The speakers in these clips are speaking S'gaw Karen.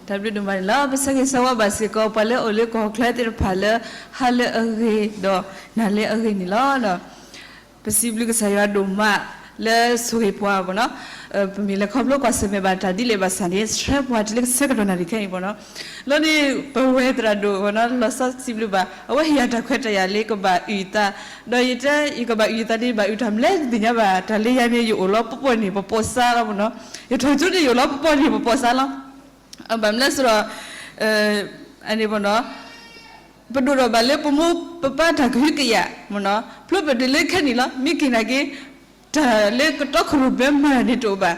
တၢ်ဘျုးဒိၣ်မးန့ၣ်လီၤ. ပဆၢဂ့ၤဆၢဝါဘၣ်စ့ၢ်ကီး ပှၤလၢအအိၣ်လၢကီၢ်ချၢသ့ၣ်တဖၣ်လၢ ဟါလၢအဂ့ၤဒီးနၤလၢအဂ့ၤန့ၣ်လီၤ. ပစံးဘျုးကစၢ်ယွၤဒိၣ်မး လၢဆိၣ်ဂ့ၤပှၤဘၣ်နီၤ, ပမ့ၢ်လဲၤခီဖျိကွၢ်ဆၢၣ်မဲာ်ဘၣ်တၢ်ဒ်လဲၣ်ဘၣ်ဆၣ်န့ၣ် ဆှၢပှၤတုၤလၢဆၢကတီၢ်နၣ်ရံၣ်ခဲအံၤဘၣ်နီၤ, လီၤန့ၣ် ပဝဲသရၣ်ဒိၣ်ဘၣ်နီၤ လီၤဆီစံးဘျုးဘၣ် အဝဲဟ့ၣ်ယၤတၢ်ခွဲးတၢ်ယာ်လၢကဘၣ်အုၣ်သး, ဒီးယတဲ ယကဘၣ်အုၣ်သးန့ၣ် ဘၣ်အုၣ်တၢ်မနုၤလဲၣ်တသ့ၣ်ညါဘၣ်, တၢ်လၢယၤန့ၣ် ယအိၣ်လီၤပှီၢ်ပှီၢ်န့ၣ် ပပိာ်စါလီၤမ့ၢ်နီၤ, ယထီၣ်ကၠိန့ၣ် ယအိၣ်လီၤပှီၢ်ပှီၢ်န့ၣ် ပပိာ်စါလီၤ. ဘၣ်မနုၤလဲၣ်ဆိုတော့ အန့ၣ်ဘၣ်နီၤ ပဒိၣ်ထီၣ်ဘၣ်လၢပမိၢ်ပပၢ်တၢ်ကဟုကယာ်မ့ၢ်နီၤ, ဖျိပဒုးလၢခဲနံၣ်လီၤ. မ့ၢ်က့ၤနာ်က့ၤ တၢ်လၢကတီခရူၢ်ဘဲမၤန့ၣ်တအိၣ်ဘၣ်,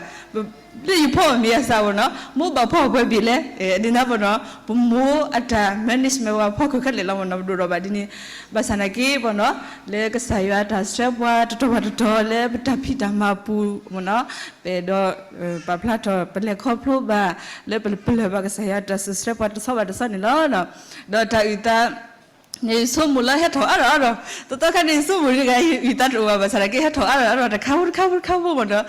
လၢယဖီမ့ၢ်ယသးမ့ၢ်နီၤ, မိၢ်ဘၣ်ဖီၣ်ပှဲၤဘ့ၣ်လဲၣ်, ဒ်န့ၣ်ဘၣ်နီၤ ပမိၢ်အတၢ် management ဝဲဖီၣ်ခုးခဲလၢာ်လီၤမ့ၢ်နီၤ, ပဒိၣ်ထီၣ်ဘၣ်ဒ်န့ၣ်, ဘၣ်ဆၣ်နာ်က့ၤဘၣ်နီၤ လၢကစၢ်ယွၤတၢ်ဆှၢပှၤတတီၤဘၣ်တတီၤလၢပတၢ်ဖံးတၢ်မၤပူၤမ့ၢ်နီၤ, ပအဲၣ်ဒိး ပာ်ဖျါထီၣ် ပလဲၤခီဖျိဘၣ် လၢပပလၢၢ်ဘၣ်ကစၢ်ယွၤတၢ်စူးစဲပှၤတဆီဘၣ်တဆီန့ၣ်လီၤ. ဒီးတၢ်အုၣ်သးန့ၣ် ယဆိကမိၣ်လၢဟဲထီၣ်အါထီၣ်အါထီၣ်, တသီခါန့ၣ် ယဆိကမိၣ်တဂၤ ယအုၣ်သးတအိၣ်ဘၣ် ဘၣ်ဆၣ်နာ်က့ၤ ဟဲထီၣ်အါထီၣ်အါထီၣ်တခါဖိတခါဖိတခါဖိမ့ၢ်နီၤ,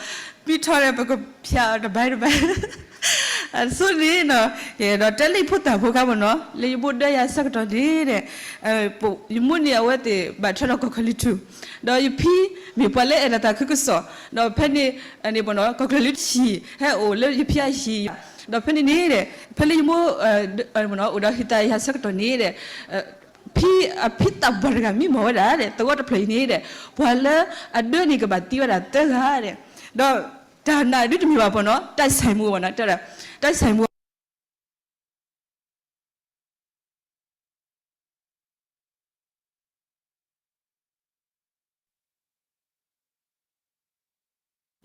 မ့ၢ်ထီၣ်ဒီး ပကဖျါအီၤတဘၣ်တဘၣ် အဆိန့ၣ်နီၤ, ဒီးတဲလၢယဖိသၣ်ဖိခါမ့ၢ်နီၤ, လၢယမိၢ်ဒၢယၤဆၢကတီၢ်န့ၣ်ဒီး ယမိၢ်န့ၣ် အဝဲသ့ၣ်ဘၣ်ထွဲဒီးကီၢ်ချၢလံၤထူၣ်, ဒီးယဖံမ့ၢ်ပှၤလၢအဲၣ်ဒိးတၢ်ခုကစီၣ်, ဒီးဖဲန့ၣ် န့ၣ်ဘၣ်နီၤ ကီၢ်ချၢလံၤထူၣ်ဟံၣ် ဟဲအိၣ်လၢယဖံအဟံၣ်, ဒီးဖဲန့ၣ်န့ၣ်ဒီး ဖဲလၢယမိၢ် အိၣ်ဒီးဟံၣ်သးယၤဆၢကတီၢ်န့ၣ်ဒီး ဖံ အဖံသးပှၢ်တဂၤမံမီၢ်ဝဲဒၣ်ဒီး သဝီတဖျၢၣ်အံၤန့ၣ်ဒီး ပှၤလၢအဒၢန့ၣ်ကဘၣ်သံဝဲဒၣ်သၢဂၤဒီး, ဒီးတၢ်နာ်ဒုတမ့ၢ်ဘၣ်ပနီၤ တၢ်ဆဲးမူဘၣ်နီၤ တဲဝဲဒၣ် တၢ်ဆဲးမူ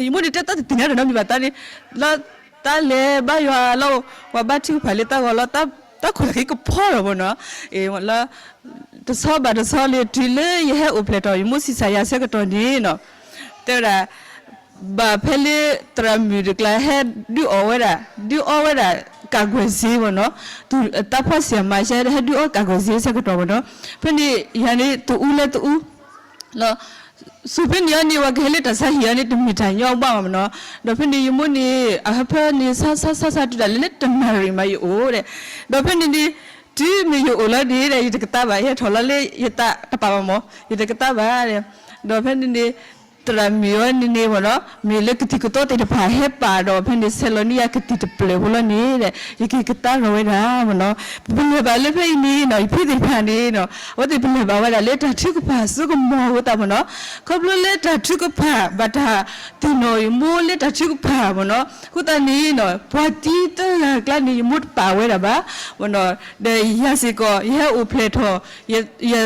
ယမိၢ်န့ၣ်တဲတၢ်တသ့ၣ်ညါဒီးနီတမံၤဘၣ်သးန့ၣ်, လၢတၢ်လဲၤဘါယွၤလီၤ, ပှၤဘါထုကဖၣ်လၢတၢ်ဂီၤလီၤ, တၢ်ခိၣ်တၢ်ခံကဖီထီၣ်ဘၣ်နီၤ, လၢ တဆီဘၣ်တဆီလၢ တုၤလၢယဟဲအိၣ်ဖျဲၣ်ထီၣ် ယမိၢ်ဆံးစၢ်ယၤဆၢကတီၢ်န့ၣ်နီၤ, တဲဝဲဒၣ် ဘၣ်ဖဲလၢသရၣ်မုၣ်တကျါဟဲဒုးအီၣ်ဝဲဒၣ်, ဒုးအီဝဲဒၣ် ကာကွယ်ဆေး ဘၣ်နီၤ, တၢ်ဖီၣ်ဆံးအမၤရှဲ ဟဲဒုးအီ ကာကွယ်ဆေး ဆၢကတီၢ်ဘၣ်နီၤ, ဖဲန့ၣ်ယၤန့ၣ် တအူလၢတအူ လီၤ, ဆူဖဲန့ၣ်အီၤန့ၣ် ပှၤကဟဲလၢတၢ်ဆါဟံၣ်အီၤန့ၣ် တမ့ၢ်တၢ်ညီဘၣ်မ့ၢ်နီၤ, ဒီးဖဲန့ၣ်ယမိၢ်န့ၣ် အဟၢဖၢန့ၣ် ဆါဆါဆါဆါတုၤဒၣ်လဲာ်လၢ တနၣ်ရံၣ်မး ယအိၣ်ဒီး, ဒီးဖဲန့ၣ်န့ၣ် တုၤမ့ၢ်ယအိၣ်လီၤန့ၣ်ဒီး ယတကသါဘၣ်, ယဟဲထီၣ်လီၤလၢယသးတပာ်ဘၣ်မး ယတကသါဘၣ်ဒီး, ဒီးဖဲန့ၣ်န့ၣ် သရၣ်မုၣ်အီၤန့ၣ်န့ၣ်မ့ၢ်နီၤ, မ့ၢ်လၢကသံၣ်ကသီသ့ၣ်တဖၣ်ဟဲပာ်ဒီး ဖဲန့ၣ်ဆဲးလီၤန့ၢ်ယၤကသံၣ်တဖျၢၣ်ဖိလီၤန့ၣ်ဒီး ယကကသါထီၣ်ဝဲဒၣ်မ့ၢ်နီၤ, ပပလၢၢ်ဘၣ်လၢဖဲအံၤန့ၣ်နီၤ ယဖံသ့ၣ်တဖၣ်န့ၣ်နီၤ အဝဲသ့ၣ်ပလၢၢ်ဘၣ်ဝဲဒၣ်လၢတၢ်ထုကဖၣ်စိကမီၤအဃိသတးမ့ၢ်နီၤ, ခီဖျိလၢတၢ်ထုကဖၣ် ဘၣ်တၢ်သ့ၣ်နီၣ်ယမိၢ်လၢတၢ်ထုကဖၣ်မ့ၢ်နီၤ, အဃိသတးန့ၣ်နီၤ ပှၤသံသၢဂၤအကျါန့ၣ် ယမိၢ်တပာ်ဝဲဒၣ်ဘၣ်မ့ၢ်နီၤ, ဒီးယၤစ့ၢ်ကီး ယဟဲအိၣ်ဖျဲၣ်ထီၣ် ယ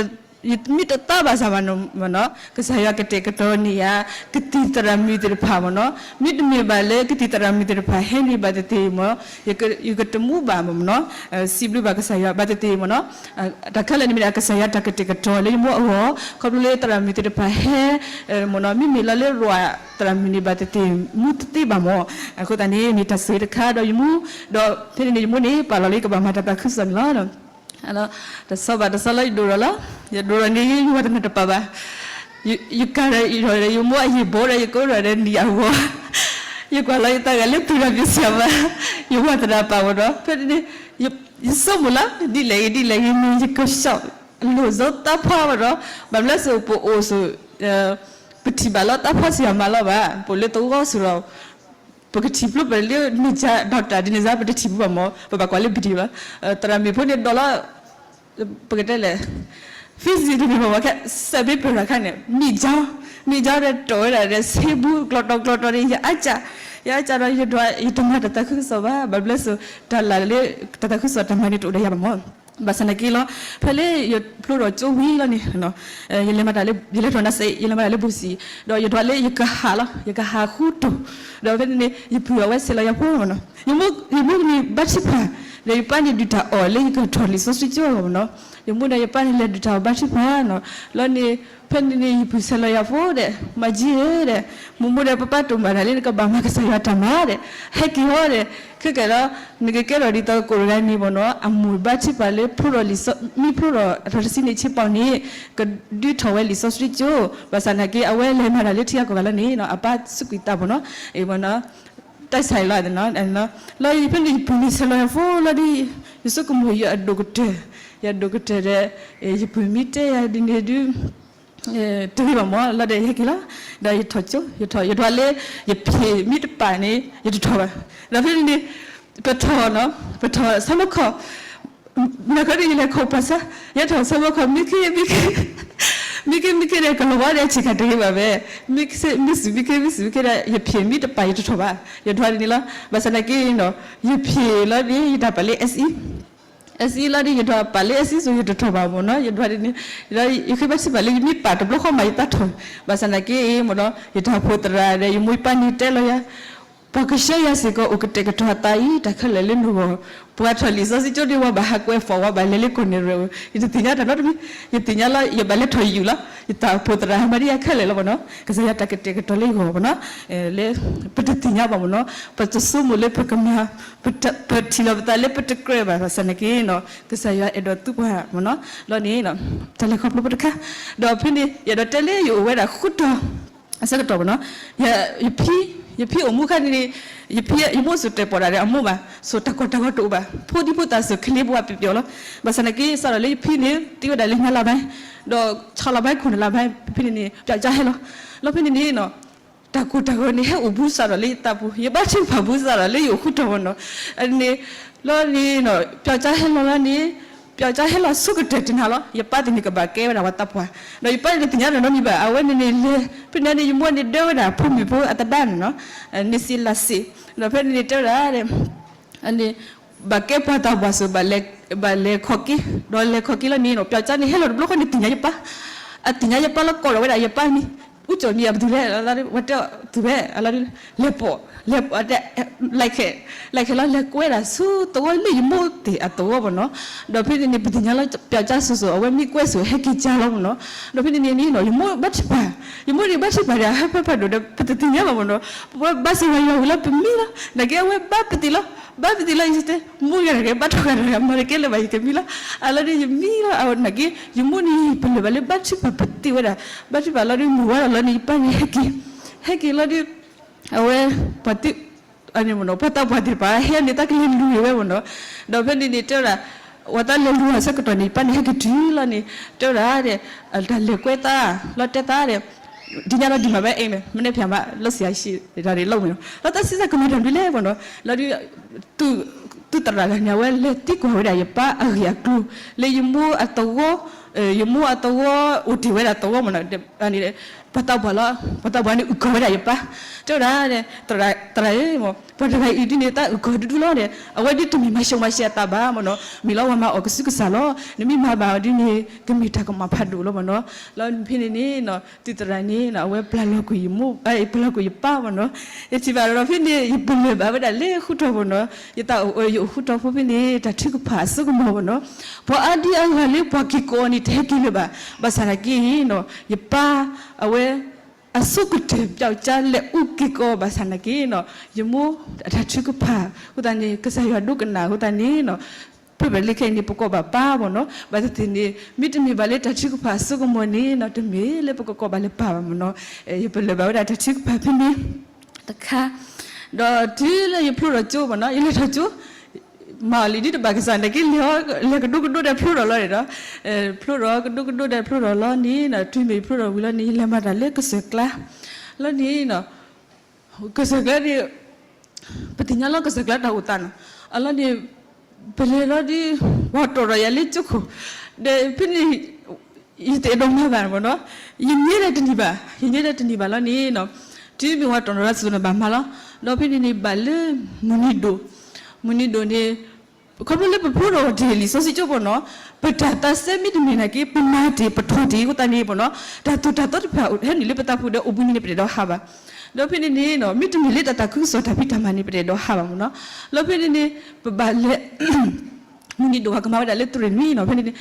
ယမ့ၢ်တသါဘၣ်ဆၣ်မ့ၢ်နီၤ, ကစၢ်ယွၤကတဲာ်ကတီၤန့ၢ်ယၤ ကသံၣ်သရၣ်မုၣ်သ့ၣ်တဖၣ်မ့ၢ်နီၤ, မ့တမ့ၢ်ဘၣ်လၢကသံၣ်သရၣ်မုၣ်သ့ၣ်တဖၣ်ဟဲန့ၣ်ဘၣ်သ့ၣ်သ့ၣ်မ့ၢ် ယကတမူဘၣ်မ့ၢ်နီၤ, စံးဘျုးဘၣ်ကစၢ်ယွၤဘၣ်သ့ၣ်သ့ၣ်မ့ၢ်နီၤ, တၢ်ခဲလၢာ်န့ၣ်မ့ၢ်ဒၣ် ကစၢ်ယွၤတၢ်ကတဲာ်ကတီၤလၢယမိၢ်အဂီၢ်, ခီဖျိလၢသရၣ်မုၣ်သ့ၣ်တဖၣ်ဟဲ မ့ၢ်နီၤ, မ့မ့ၢ်လီၤလၢရွၣ်သရၣ်မုၣ်န့ၣ်ဘၣ်သ့ၣ်သ့ၣ် မူတသ့ဘၣ်မ့ၢ်, အဃိသတးန့ၣ် မ့ၢ်တၢ်ဆိၣ်ဂ့ၤတခါဒီးယမိၢ်, ဒီးဖဲန့ၣ်န့ၣ် ယမိၢ်န့ၣ် ပာ်လီၤလၢယကဘၣ်မၤတၢ်သးခုကစီၣ်န့ၣ်လီၤ. တဆီဘၣ်တဆီလၢယဒိၣ်ထီၣ်လီၤ, ယဒိၣ်ထီၣ်န့ၣ် ယဝၤတနၢ်တပာ်ဘၣ်, ယကၤဒီးယမိၢ်အယံာ်ဘိဒီး ယကအိၣ်ဒီးနံၣ်အဂီၤ, ယကွၢ်လီၤယသးဂၤလၢသူၣ်ဒီးပျံၤစံးဘၣ်, ယဝၤတနၢ်ပာ်ဝဲဒီး ဖဲန့ၣ် ယဆိကမိၣ်လၢ ဒ်လဲၣ်ဂ့ၤဒ်လဲၣ်ဂ့ၤန့ၣ် ယကဆှီ လိၣ်စိသးဖီဝဲဒီး, ဘၣ်မနုၤလဲၣ်စိ ပအိၣ်စိ ပထံၣ်ဘၣ်လီၤတၢ်ဖီၣ်ဆံးအမးလီၤဘၣ်, ပအိၣ်လၢသဝီစိဒီး ပကထံၣ်ဖျိပလၢ နံၣ်ကၠါ ဒီးတၢ်ဒ်န့ၣ်စါ ပတထံၣ်ဘူးဘၣ်မ့ၢ်, ပဘၣ်ကွၢ်လၢ video လီၤ, သရၣ်မုၣ်ဖိန့ၣ်ဒီးလီၤ ပကတဲလဲၣ် physics တမ့ၢ်ဘၣ်ဝဲခဲ စဲးဘ့ပရၣ်ခါန့ၣ် နံၣ်ကၠါ နံၣ်ကၠါဒီးတီၢ်ဝဲဒၣ်ဒီး ဆ့ဘူးကျီတီၤကျီတီၤန့ၣ် ယအါကၢ်, ယအါကၢ်ဒီး ယဒွး ယတမၤတၢ်သးခုကစီၣ်ဘၣ်, ဘၣ်မနုၤလဲၣ်စိ တၢ်လၢ်လၢ တၢ်သးခုကစီၣ်တၢ်မၤန့ၣ်တအိၣ်ဒီးယၤဘၣ်မ့ၢ်, ဘၣ်ဆၣ်နာ်က့လီၤ, ဖဲလၢယဖျိထီၣ်ကၠိဝံၤလီၤန့ၣ် ယလဲၤမၤတၢ်လၢ ယလဲၤထီၣ်နၤစဲး ယလဲၤမၤတၢ်လၢဘိၣ်စံၣ်, ဒီးယဒွးလၢယကဟးလီၤ, ယကဟးဃူတိၢ်, ဒီးဖဲန့ၣ်န့ၣ် ယပုၢ်အဝဲဆဲးလီၤယၤဖိမ့ၢ်နီၤ, ယမိၢ် ယမိၢ်န့ၣ်ဘါထုကဖၣ်, ဒီးယပၢ်န့ၣ်ဒုးတၢ်အီၣ်လၢယကထီၣ်လံာ်စီဆှံကၠိအဂီၢ်မ့ၢ်နီၤ, ယမိၢ်ဒီးယပၢ်န့ၣ်လဲၤဒုးတၢ်အီၣ်ဘါထုကဖၣ်နီၤ, လီၤန့ၣ် ဖဲန့ၣ်န့ၣ် ယပုၢ်ဆဲးလီၤယၤဖိဒီး မၤကၠံဧၢဒီး မိၢ်မိၢ်ဒီးပပၢ်တိၢ်မၤတၢ်လၢနကဘၣ်မၤကစၢ်ယွၤတၢ်မၤဒီး ဟဲက့ၤဟီဒီး ခဲကဲဒီး နကကဲထီၣ်ဒ်သိးကိးတဂၤန့ၣ်မ့ၢ်နီၤ, အမုၢ်ဘါထုကဖၣ်လၢဖျိထီၣ်လံာ်စီ မ့ၢ်ဖျိထီၣ်အထီၣ်တဆံန့ၣ်ဆ့ပီန့ၣ် ကဒုးထီၣ်ဝဲလံာ်စီဆှံကၠိ, ဘၣ်ဆၣ်နာ်က့ အဝဲလဲၤမၤတၢ်လၢထံဂၤကီၢ်ဂၤလီၤန့ၣ်နီၤ, အပၢ်စူးကွံာ်သးမ့ၢ်နီၤ, အ့ၣ်မ့ၢ်နီၤ, တၢ်ဆါအံၤလီၤ, လီၤဖဲန့ၣ် ယပုၢ်မ့ၢ်ဆဲးလီၤယၤဖိလီၤဒီး ယဆိကမိၣ်ယအဒိၣ်ကတၢၢ်, ယအဒိၣ်ကတၢၢ်ဒီး ယပုၢ်မ့ၢ်တဲယၤဒ်န့ၣ်ဒုး တဂ့ၤဘၣ်မၢ်လီၤဒီး ယဟဲက့ၤလီၤ, ဒီးယထီၣ်ကၠိ, ယထီၣ် ယဒွးလၢ ယဖံးမ့ၢ်တပာ်န့ၣ် ယတထီၣ်ဘၣ်, ဒီးဖဲန့ၣ်န့ၣ် ပထီၣ်နီၤ ပထီၣ်ဆၢမုၢ်ခီၣ် မနၤခီန့ၣ် ယလဲၤခိးပှၤဆါ, ယထီၣ်ဆၢမုၢ်ခီၣ် မံခ့ မံခ့ မံခ့ မံခ့ဒီး ကလီၤဝါဒီး ဆ့ကၤတဂ့ၤဘၣ်ဝဲ, မံခ့ မံခ့ မံခ့ မံခ့ဒီး ယဖံးမ့ၢ်တပာ် ယတထီၣ်ဘၣ်, ယဒွးဒ်န့ၣ်လီၤ, ဘၣ်ဆၣ်သနာ်က့နီၤ ယဖံးလီၤန့ၣ် ယတၢ်ပာ်လၢ SE, SE လီၤန့ၣ် ယဒွးပာ်လၢ SE စိၤ ယတထီၣ်ဘၣ်မၢ်နီၤ, ယဒွးဒ်န့ၣ်, ဒီးယဃ့ဘါထုကဖၣ်လၢ ယမ့ၢ်ပာ်တဘျီဃီမး ယသးထီၣ်, ဘၣ်ဆၣ်သနာ်က့မၢ်နီၤ ယတၢ်အိၣ်ဖှိၣ်သရၣ်ဒီး ယမိၢ်ယပၢ်န့ၣ်တဲလီၤယၤ ပှၤကဆှၢယၤစ့ၢ်ကီး အိၣ်ကတဲာ်ကတီၤအသးအံၤ တၢ်ခဲလၢာ်လၢနဂီၢ်, ပှၤထီၣ်လံာ်စီဆှံကၠိန့ၣ် ဝဲဘၣ်ဟးကွဲး form ဝဲဘၣ်လဲၤလၢကိၣ်န့ၣ်ရၢၣ်, ယတသ့ၣ်ညါတၢ်နီတမံၤ, ယသ့ၣ်ညါလီၤ ယဘၣ်လဲၤထီၣ်ယူၢ်လီၤ, ယတၢ်အိၣ်ဖှိၣ်သရၣ်ဟးမၤဒံးယၤခဲလၢာ်လီၤမၢ်နီၤ, ကစၢ်ယွၤတၢ်ကတဲာ်ကတီၤလၢယဂီၢ်မၢ်နီၤ, လၢ ပတသ့ၣ်ညါဘၣ်မၢ်နီၤ, ပတဆိကမိၣ်လၢပကမၤ, ပထံၣ်လီၤပသးလၢပတကြၢးဘၣ် ဘၣ်ဆၣ်သနာ်က့နီၤ ကစၢ်ယွၤအဲၣ်ဒိးသူပှၤမၢ်နီၤ, လီၤန့ၣ် တၢ်လဲၤခီဖျိဖိတခါ, ဒီးဖဲန့ၣ် ယအဲၣ်ဒိးတဲလၢယအိၣ်ဝဲဒၣ်ဃုတီၤ အဆၢကတီၢ်မၢ်နီၤ, ယဖံ, ယဖံအိၣ်မူအခါန့ၣ်န့ၣ်, ယဖံ ယမိၢ်စိၤတဲာ်ပီၣ်ဒၣ်ဒီးအမိၢ်ဘၣ်, စိၤတၢ်ကီတၢ်ခဲတအိၣ်ဘၣ်, ဖိဒံဖိသၣ်စိၤ ကလ့ပဝးပျီပျီလီၤ, ဘၣ်ဆၣ်သနာ်က့ စးထီၣ်လၢယဖံန့ၣ် သံဝဲဒၣ်လၢညါလါဘၣ်, ဒီးဆီလါဘၣ်ခိၣ်နၢ်လါဘၣ် ဖဲန့ၣ်န့ၣ် ပျီကၠါဟဲလီၤ, လီၤဖဲန့ၣ်န့ၣ်နီၤ တၢ်ကီတၢ်ခဲန့ၣ် ဟဲအိၣ်ဘူးစးထီၣ်လၢယသးပူၤ, ယဘါထုကဖၣ်ဘူးစးထီၣ်လၢယအိၣ်ဃုတီၤမၢ်နီၤ, န့ၣ်, လီၤန့ၣ်နီၤ ပျီကၠါဟဲလီၤလီၤန့ၣ်, ပျီကၠါဟဲလီၤဆိကတၢၢ်တနၤလီၤ, ယပၢ်သ့ၣ်န့ၣ်ကဘၣ်ကဲဝဲဒၣ်ပှၤသးပှၢ်, ဒီးယပၢ်န့ၣ်တသ့ၣ်ညါနီတမံၤဘၣ်, အဝဲန့ၣ်န့ၣ်လဲၤ, ဖဲန့ၣ်န့ၣ် ယမိၢ်န့ၣ်ဒၢဝဲဒၣ်ဖိမုၣ်ဖိအသဒါန့ၣ်နီၤ, န့ၣ်စ့လးစ့, ဒီးဖဲန့ၣ်န့ၣ်တဲဝဲဒၣ် ဘၣ်ကဲပှၤသးပှၢ်စိၤ ဘၣ်လဲၤခီၣ်က့ၤ, ဒီးလဲၤခီၣ်က့ၤလီၤန့ၣ်နီၤ ပျီကၠါန့ၣ်ဟဲလီၤတဘျီဃီန့ၣ်သ့ၣ်ညါယပၢ်, အသ့ၣ်ညါယပၢ်လီၤကိးလီၤဝဲဒၣ်ယပၢ်န့ၣ်, အူကၠီၣ်မံၤအပသူလဲၣ်, ဝဲတဲအီၤသူဝဲ, အလီၤဒုး, လဲၤပိာ်, လဲၤပိာ်တဲ, လဲၤခဲ, လဲၤခဲလီၤ လဲၤကွဲဒၣ်ဆူသဝီလၢယမိၢ်သ့ၣ်အသဝီမၢ်နီၤ, ဒီးဖဲန့ၣ်န့ၣ် ပသ့ၣ်ညါလီၤ ပျီကၠါစိၤစိၤ အဝဲမ့ၢ်ကွဲစိၤဟဲက့ၤကၠါလီၤမၢ်နီၤ, ဒီးဖဲန့ၣ်န့ၣ်နီၤ ယမိၢ်ဘါထုကဖၣ်, ယမိၢ်န့ၣ်ဘါထုကဖၣ်ဒီး ဟဲဖးဖးဒိၣ်ဒီး ပတသ့ၣ်ညါဘၣ်မၢ်နီၤ, ပဝဲဘါစၢၤဝဲယွၤဝံၤလီၤ ပမံလီၤ, နာ်က့အဝဲဘါပသံးလီၤ, ဘါပသံးလီၤ ယတဲ, မိၢ်ဂၤတဂၤဘါထုကဖၣ်တဂၤ မၤတကဲလၢၤဘၣ် ယကမံလီၤ, အလီၤဒုးယမံလီၤ, နာ်က့ ယမိၢ်န့ၣ် ပလၢၢ်ဘၣ်လၢဘါထုကဖၣ်ပသံးဝဲဒၣ်, ဘါထုကဖၣ်လီၤဒုး မုၢ်ဝါဒီးလီၤန့ၣ် ယပၢ်န့ၣ်ဟဲက့ၤ, ဟဲက့ၤလီၤဒုး အဝဲ ပှၤသ့ၣ်, ပှၤသးပှၢ်သ့ၣ်တဖၣ် ဟဲန့ၣ် သးကလဲၤလူၤဝဲမၢ်နီၤ, ဒီးဖဲန့ၣ်န့ၣ် တဲဝဲဒၣ်, ဝဲသးလဲၤလူၤအဆၢကတီၢ်န့ၣ် ယပၢ်န့ၣ်ဟဲက့ၤတုၤလီၤန့ၣ် တဲဝဲဒၣ်ဒီး, တၢ်လဲၤကွဲသး, လီၤတဲသးဒီး, ဒ်ညါလီၤဒံးမးဘၣ် အဲၣ်မ့ၢ် မ့ၢ်န့ၣ်ဖၠၣ်မး လီၤစံးအၤရှံးတၢ်န့ၣ်လီၤမ့ၢ်နီၤ, လီၤတၢ်စံးစၢ်ကမၤတၢ်ဒုးလဲၣ်မ့ၢ်နီၤ, လီၤဒုး သုးသရၣ်ဂၤန့ၣ် အဝဲလဲၤသံကွၢ်ဝဲဒၣ်ယပၢ်အဂ့ၢ်အကျိၤ လၢယမိၢ်အသဝီ, ယမိၢ်အသဝီ အိၣ်တ့ၢ်ဝဲဒၣ်သဝီမ့ၢ်နီၤ, ပှၤသးပှၢ်လီၤ, ပှၤသးပှၢ်န့ၣ် အုၣ်ကီၤဝဲဒၣ်ယပၢ်, တဲဝဲဒၣ်, သရၣ်ဧၢ, ပှၤတဂၤအံၤဒ်န့ၣ် သးအုၣ်ကီၤဒူဒူလီၤဒီး အဝဲဒ်တမ့ၢ်မၤရှုံးမၤရှဲအသးဘၣ်မ့ၢ်နီၤ, မ့ၢ်လီၤဝဲမၤအီၣ်ကစုကစၢ်လီၤ, နမ့ၢ်မၤဘၣ်အီၤဒ်န့ၣ် ကမ့ၢ်တၢ်ကမၣ်ဖးဒိၣ်လီၤမ့ၢ်နီၤ, လီၤဖဲန့ၣ်န့ၣ် သုးသရၣ်န့ၣ် အဝဲပျၢ်လီၤကွံာ်ယမိၢ်, ပျၢ်လီၤကွံာ်ယပၢ်မ့ၢ်နီၤ, ယထံၣ်ဘၣ်ဒီးဖဲန့ၣ် ယပလၢၢ်ဘၣ်ဝဲဒၣ်လၢဃုထီၣ်မ့ၢ်နီၤ, ယသးအိၣ်အၢယအိၣ်ဃုထီၣ်ဖိဖဲန့ၣ် တၢ်ထုကဖၣ်အစိကမီၤမ့ၢ်နီၤ, ပှၤအါဒံအါဂၤလၢပှၤက့ၤကိးအီၤန့ၣ် တဟဲက့ၤလၢၤဘၣ်, ဘၣ်ဆၣ်သနာ်က့နီၤ ယပၢ် အဝဲ အဆိကတၢၢ် ပျီကၠါလဲၤအူက့ၤကိး ဘၣ်ဆၣ်သနာ်က့နီၤ ယမိၢ်အတၢ်ထုကဖၣ်အဃိသတးန့ၣ် ကစၢ်ယွၤဒိကနၣ်အဃိသတးန့ၣ်နီၤ ဖဲပလၢခဲအံၤန့ၣ် ပကိးဘၣ်ပၢ်မ့ၢ်နီၤ, ဘၣ်သ့ၣ်သ့ၣ်န့ၣ် မ့တမ့ၢ်ဘၣ်လၢတၢ်ထုကဖၣ်အစိကမီၤန့ၣ်နီၤ တမ့ၢ်လၢပကကိးဘၣ်လၢပၢ်ဘၣ်မ့ၢ်နီၤ, ယပလၢၢ်ဘၣ်ဝဲဒၣ်တၢ်ထုကဖၣ်ဖဲန့ၣ် တခါ, ဒီးတုၤလၢယဖျိထီၣ်ကၠိမ့ၢ်နီၤ ယလဲၤထီၣ်ကၠိ မၤအီၤလံဒ်တဘၣ်ကစၢ် နာ်က့ လဲၤကဒိကဒိဒီးဖျိထီၣ်လီၤန့ၣ်ဒီး, ဖျိထီၣ်ကဒိကဒိဒီးဖျိထီၣ်လီၤန့ၣ်နီၤ တုၤမ့ၢ်ယဖျိထီၣ်ဝံၤလီၤန့ၣ် ယလဲၤမၤတၢ်လၢကစၢၢ်ကျါ လီၤန့ၣ်နီၤ ကစၢၢ်ကျါန့ၣ် ပသ့ၣ်ညါလီၤကစၢၢ်ကျါတၢ်အိၣ်သးနီၤ, အလီၤန့ၣ် ပလဲၤလီၤဒ် ပှၤတီၢ်ထီၣ်ယၤလၢကၠိခိၣ်, ဒီးဖဲန့ၣ် ယတအဲၣ်ဒိးမၤဘၣ်မ့ၢ်နီၤ, ယညဲဒီးတန့ၢ်ဘၣ်, ယညဲဒီးတန့ၢ်ဘၣ်လီၤန့ၣ်နီၤ, တုၤမ့ၢ်ပှၤတီၢ်ထီၣ်လၢစၢၤန့ၣ်ဘၣ်မၤလီၤ, ဒီးဖဲန့ၣ်န့ၣ် ဘၣ်လၢ မုၢ်နံၤဒိၣ်, မုၢ်နံၤဒိၣ်န့ၣ် ခီဖျိလၢပဖျိထီၣ်တ့ၢ်လံာ်စီဆှံကၠိမ့ၢ်နီၤ, ပတၢ်သးစဲမ့တမ့ၢ်နာ်က့ ပမၤတ့ၢ်ပထီၣ်တ့ၢ်အဃိသတးန့ၣ်မ့ၢ်နီၤ, တၢ်သိၣ်တၢ်သီတဖၣ်ဟဲနုာ်လၢပသးပူၤဒီးအိၣ်ဘှံးနံၤန့ၣ် ပတအဲၣ်ဒိးဟးဘၣ်, ဒီးဖဲန့ၣ်န့ၣ်နီၤ မ့တမ့ၢ်လၢတၢ်သးခုကစီၣ်တၢ်ဖံးတၢ်မၤန့ၣ် ပတအဲၣ်ဒိးဟးဘၣ်မ့ၢ်နီၤ, လီၤဖဲန့ၣ်န့ၣ် ပဘၣ်လဲၤ မုၢ်နံၤဒိၣ်ပှၤကမၤဝဲဒၣ်လၢတရ့ၣ်နွံနီၤ ဖဲန့ၣ်န့ၣ်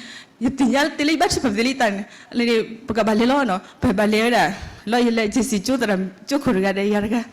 ယသ့ၣ်ညါတ့ၢ်လၢယဘါထုကဖၣ်ပသ့လံသးန့ၣ် ပကဘၣ်လဲၤလီၤနီၤ ပဘၣ်လဲၤဝဲဒၣ် လီၤယလဲၤ က့စံၣ်ကၠိသရၣ်ကၠိခိၣ်တဂၤဒီးယၤတဂၤ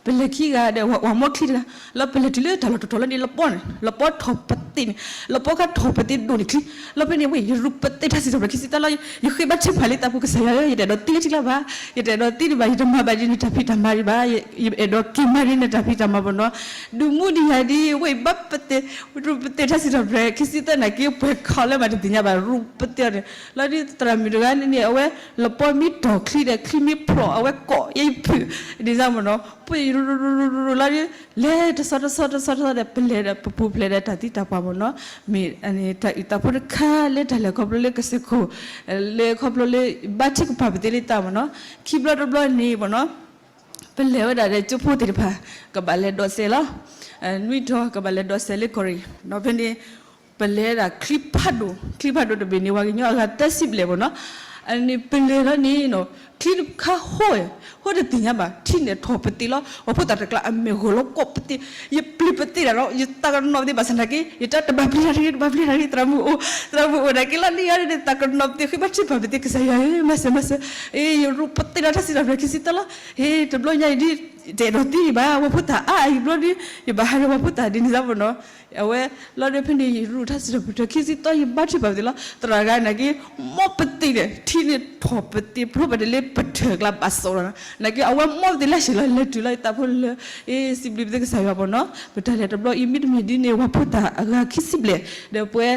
ပလဲၤခံဂၤဒီးဝၤမီချံတဂၤ လီၤပလဲၤတုၤလၢတၢ်လီၢ်တတီၤလီၤန့ၣ် လီၤပီန့ၣ် လီၤပီထီၣ် ထီၣ်ပသ့ၣ်န့ၣ်, လီၤပီခါထီၣ်ပသ့ၣ်ဒိၣ်န့ၢ်ချံ, လီၤဖဲန့ၣ်ဝဲ ယရူၢ်ပသ့ၣ်တၢ်စံးထီၣ်ပတြၢၤခံဆံသၢလီၤ, ယဃ့ဘါထုကဖၣ်လၢသးပူၤ ကစၢ်ယွၤဧၢ, ယတအဲၣ်ဒိးသံလၢထံကျါဘၣ်, ယတအဲၣ်ဒိးသံဒံးဘၣ်, ယတမၤဘၣ်ဒ်နတၢ်ဖံးတၢ်မၤဒံးဘၣ်, ယအဲၣ်ဒိးက့ၤမၤဒ်နတၢ်ဖံးတၢ်မၤဘၣ်နီၤ, ဒုးမူဒံးယၤဒ် ဝဲဘၣ်ပသ့ၣ်, ရူၢ်ပသ့ၣ်တၢ်စံးထီၣ်ပတြၢၤခံဆံသၢနာ်က့ ပှဲၤခီလၢမၤတသ့ၣ်ညါဘၣ် ရူၢ်ပသ့ၣ်အီၤန့ၣ်, လီၤဒ်သရၣ်မုၣ်တဂၤန့ၣ် အဝဲ လီၤပီမ့ၢ်ထီၣ်ချံဒီး ချံမ့ၢ်ဖျိး အဝဲကိးယဲယဖုၣ် ဒ်န့ၣ်မ့ၢ်နီၤ, ပှဲၤရူၢ်ရူၢ်ရူၢ်ရူၢ်လီၤဒ် လဲၤတဆီတဆီတဆီတဆီဒီး ပလဲၤဒီး ပပူၤဖျဲးဒီးတၢ်သံတၢ်ပှၢ်မ့ၢ်နီၤ, မ့ၢ်တၢ်အုၣ်သးဖိတခါလၢတၢ်လဲၤခီဖျိလၢကစၢၢ်ခိၣ်, လၢခီဖျိလၢ ဘါထုကဖၣ်ပသ့ၣ်လၢသးမ့ၢ်နီၤ, ခံဘျီတဘျီန့ၣ်မ့ၢ်နီၤ, ပလဲၤဝဲဒၣ်ဒီးကၠိဖိသ့ၣ်တဖၣ် ကဘၣ်လဲၤဒိးစဲးလီၤ, နွံတီၤ ကဘၣ်လဲၤဒိးစဲးလၢကီၢ်ရ့ၣ်, ဒီးဖဲန့ၣ် ပလဲၤဒၣ်ချံဖးဒိၣ်, ချံဖးဒိၣ်တဘ့ၣ်န့ၣ် ပှၤကညီအဂၤသၢဆံဘျဲၣ်မ့ၢ်နီၤ, အန့ၣ်ပလဲၤလီၤန့ၣ်နီၤ, ချံတခါဟိ, ဟိတသ့ၣ်ညါဘၣ် ထံန့ၣ်ထီၣ်ပသ့ၣ်လီၤ, ပှၤဖိသၣ်တကျါအမဲာ်ဂီၤလီၤကိးပသ့ၣ်, ယပျံၤပသ့ၣ်ဒၣ်ဒီး ယသးကနီၣ်ပသ့ၣ်ဘၣ်ဆၣ်နာ်က့ ယတဲတဘၣ်ပျံၤတၢ်တဂ့ၤ တဘၣ်ပျံၤတၢ်တဂ့ၤ သရၣ်မုၣ်အိၣ်, သရၣ်မုၣ်အိၣ်နာ်က့လီၤန့ၣ်ယၤန့ၣ် သးကနီၣ်ပသ့ၣ် ဃ့ဘါထုကဖၣ်ပသ့ၣ် ကစၢ်ယွၤဧၢ မၤစၢၤမၤစၢၤ, အ့ ယရူၢ်ပသ့ၣ်လီၤတၢ်စံးထီၣ်ပတြၢၤခံဆံသၢလီၤ, အ့ တဘျီညါအံၤဒ် တအဲၣ်ဒိးသံဒံးဘၣ် ပှၤဖိသၣ်အါအံၤဘျီဒ် ယဘၣ်ဟးဒီးပှၤဖိသၣ်ဒ်န့ၣ်သးမ့ၢ်နီၤ, အဝဲ လီၤဒီးဖဲန့ၣ် ယရူၢ်တၢ်စံးထီၣ်ပတြၢၤခံဆံသၢ ယဘါထုကဖၣ်ပသ့ၣ်လီၤ, သရၣ်ဂၤနာ်က့ မိၢ်ပသ့ၣ်န့ၣ် ထံန့ၣ်ထီၣ်ပသ့ၣ်ဖျိဘၣ်တလၢပထၢၣ်ကျါဘၣ်စီၣ်လီၤ, နာ်က့အဝဲမိၢ်ပသ့ၣ်လၢဆံးလီၤ လဲၤတုၤလီၤယသးဖိလၢ အ့ စံးဘျုးပသ့ၣ်ကစၢ်ယွၤမ့ၢ်နီၤ, ပတၢ်လဲၤတဘျီအံၤ မ့တမ့ၢ်ဒ်န့ၣ် ပှၤဖိသၣ်အဂၤခံဆံဘျဲၣ် ဒီးပှၤ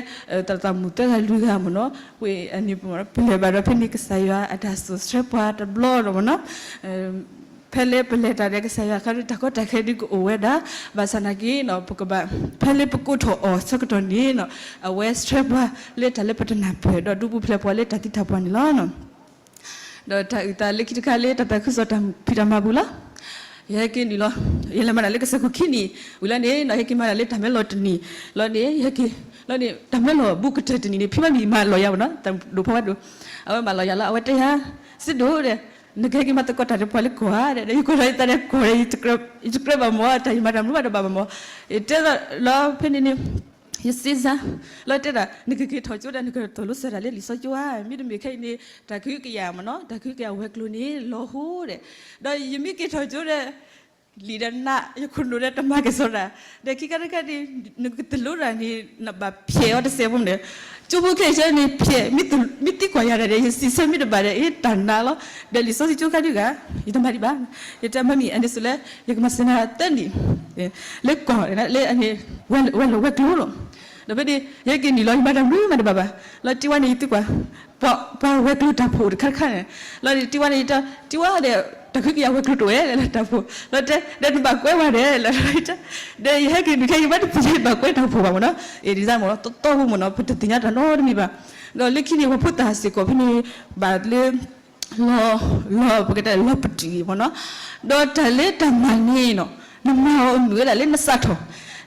သရၣ်မုၣ်သၢဂၤလွံၢ်ဂၤမ့ၢ်နီၤ, ဝဲအန့ၣ် ပလဲၤဘၣ်ဒီးဖဲန့ၣ် ကစၢ်ယွၤအတၢ်စိာ်ဆှၢပှၤတဘျီဒီးမ့ၢ်နီၤ, ဖဲလၢပလဲၤတၢ်ဒီးကစၢ်ယွၤအခါဒ် တၢ်ကီတၢ်ခဲဒ်ကအိၣ်ဝဲဒၣ်, ဘၣ်ဆၣ်နာ်က့ ပကဘၣ် ဖဲလၢပကိးထီၣ်အီၤဆၢကတီၢ်န့ၣ်နီၤ, အဝဲဆှၢပှၤလၢတၢ်လၢပတနၢ်ပၢၢ် ဒီးဒူပူၤဖျဲးပှၤလၢတၢ်သံတၢ်ပှၢ်န့ၣ်လီၤ. ဒီးတၢ်အုၣ်သးလၢခံတခါလၢတၢ်သးခုကစီၣ်တၢ်ဖံးတၢ်မၤပူၤလီၤ. ယဟဲက့ၤနုာ်လီၤ, ယလဲၤမၤတၢ်လၢကစၢၢ်ခိၣ်ခံနံၣ်ဝံၤလီၤန့ၣ်နီၤ, ယဟဲက့ၤမၤတၢ်လၢတၢ်မဲလီၤတနံၣ်လီၤန့ၣ်, ယဟဲက့ၤလီၤန့ၣ် တၢ်မဲလီၤဘူးကတၢၢ်တနံၣ်န့ၣ် ဖံဘၣ်မံၤမၤလီၤယၤမ့ၢ်နီၤ, တၢ်ဒိၣ်ဖီဝဲဒိၣ်, အဝဲမၤလီၤယၤလီၤ, အဝဲတဲယၤ စံဒိၣ်ဒီး နကဟဲက့ၤမၤသကိးတၢ်ဒီးပှၤလၢကီၢ်ဧါဒီး ယကွၢ်ဒီးယသးဒီးကီၢ်ဒီး ယတကြၢးဘၣ်မ့ၢ် တၢ်ယမၤတၢ်မနုၤဘၣ်တဘၣ်ဘၣ်မ့ၢ်, ယတဲလီၤဖဲန့ၣ်န့ၣ် ယစ့စါ လီၤတဲဒၣ် နကက့ၤထီၣ်ကၠိဒီး နကသိၣ်လိစၢၤတၢ်လၢလံာ်စီဆှံကၠိဧါ, မ့တမ့ၢ်ခဲအံၤန့ၣ် တၢ်ကဟုကယာ်မ့ၢ်နီၤ, တၢ်ကဟုကယာ်ဝဲၤကျိၤန့ၣ် လီၤဟိဒီး, ဒီးယမ့ၢ်က့ၤထီၣ်ကၠိဒီး လံာ်ဒီးနး ယခိၣ်နူာ်ဒီးတမၤက့ၤစီၤတၢ်, ဒီးခံခါတခါန့ၣ် နကသိၣ်လိတၢ်န့ၣ် နဘၣ်ဖျဲးအီၤတစဲးဖိန့ၣ်, ကၠိဖိခဲအံၤန့ၣ် ဖျဲး မ့ၢ်သံကွၢ်ယၤဒၣ်ဒီး ယစံးဆၢမ့ၢ်တဘၣ်ဒီး အ့ တၢ်နးလီၤ, ဒီးလံာ်စီဆှံကၠိခါဒုဂၤ ယတမၤဒံးဘၣ်, ယတဲမၤမံၤအန့ၣ်စိၤလဲၣ် ယကမၤစၢၤနၤသၢနံၣ် လၢကီၢ်လၢ ဝဲၤလီၢ်ဝဲၤကျိၤလီၤ, ဒီးဖဲန့ၣ် ယဟဲက့ၤနုာ်လီၤ ယမၤတၢ်မနုၤမးတဘၣ်ဘၣ်, လီၤတံၢ်ဝဲန့ၣ် ယသံကွၢ် ပှၤဝဲၤကျိၤတၢ်ဖိးတခါတခါန့ၣ်, လီၤတံၢ်ဝဲန့ၣ် ယတဲ တံၢ်ဝဲဒီး တၢ်ကဟုကယာ်ဝဲၤကျိၤတအိၣ်ဝဲလၢတၢ်ဖိး, လီၤတဲ ဒီးနဘၣ်ကွဲးဝဲဒၣ်လၢ ဒီးယဟဲက့ၤနုာ်ခဲအံၤ ယဘၣ်တသ့ၣ်ညါဘၣ်ကွဲးတၢ်ဖိးဘၣ်မ့ၢ်နီၤ, အ့ၣ် ဒ်န့ၣ်မ့ၢ်နီၤ တီတီဖိမ့ၢ်နီၤ ပတသ့ၣ်ညါတၢ်နီတမံၤဘၣ်, ဒီးလၢခံန့ၣ် ပှၤဖိသၣ်စ့ၢ်ကီးဖဲန့ၣ် ဘၣ်လၢ လီၤ လီၤ ပကတဲလီၤပတုာ်အံၤမ့ၢ်နီၤ, ဒီးတၢ်လၢတၢ်မၤန့ၣ်နီၤ နမၤအီၤအမုာ်ဝဲဒၣ်လၢနစးထီၣ်,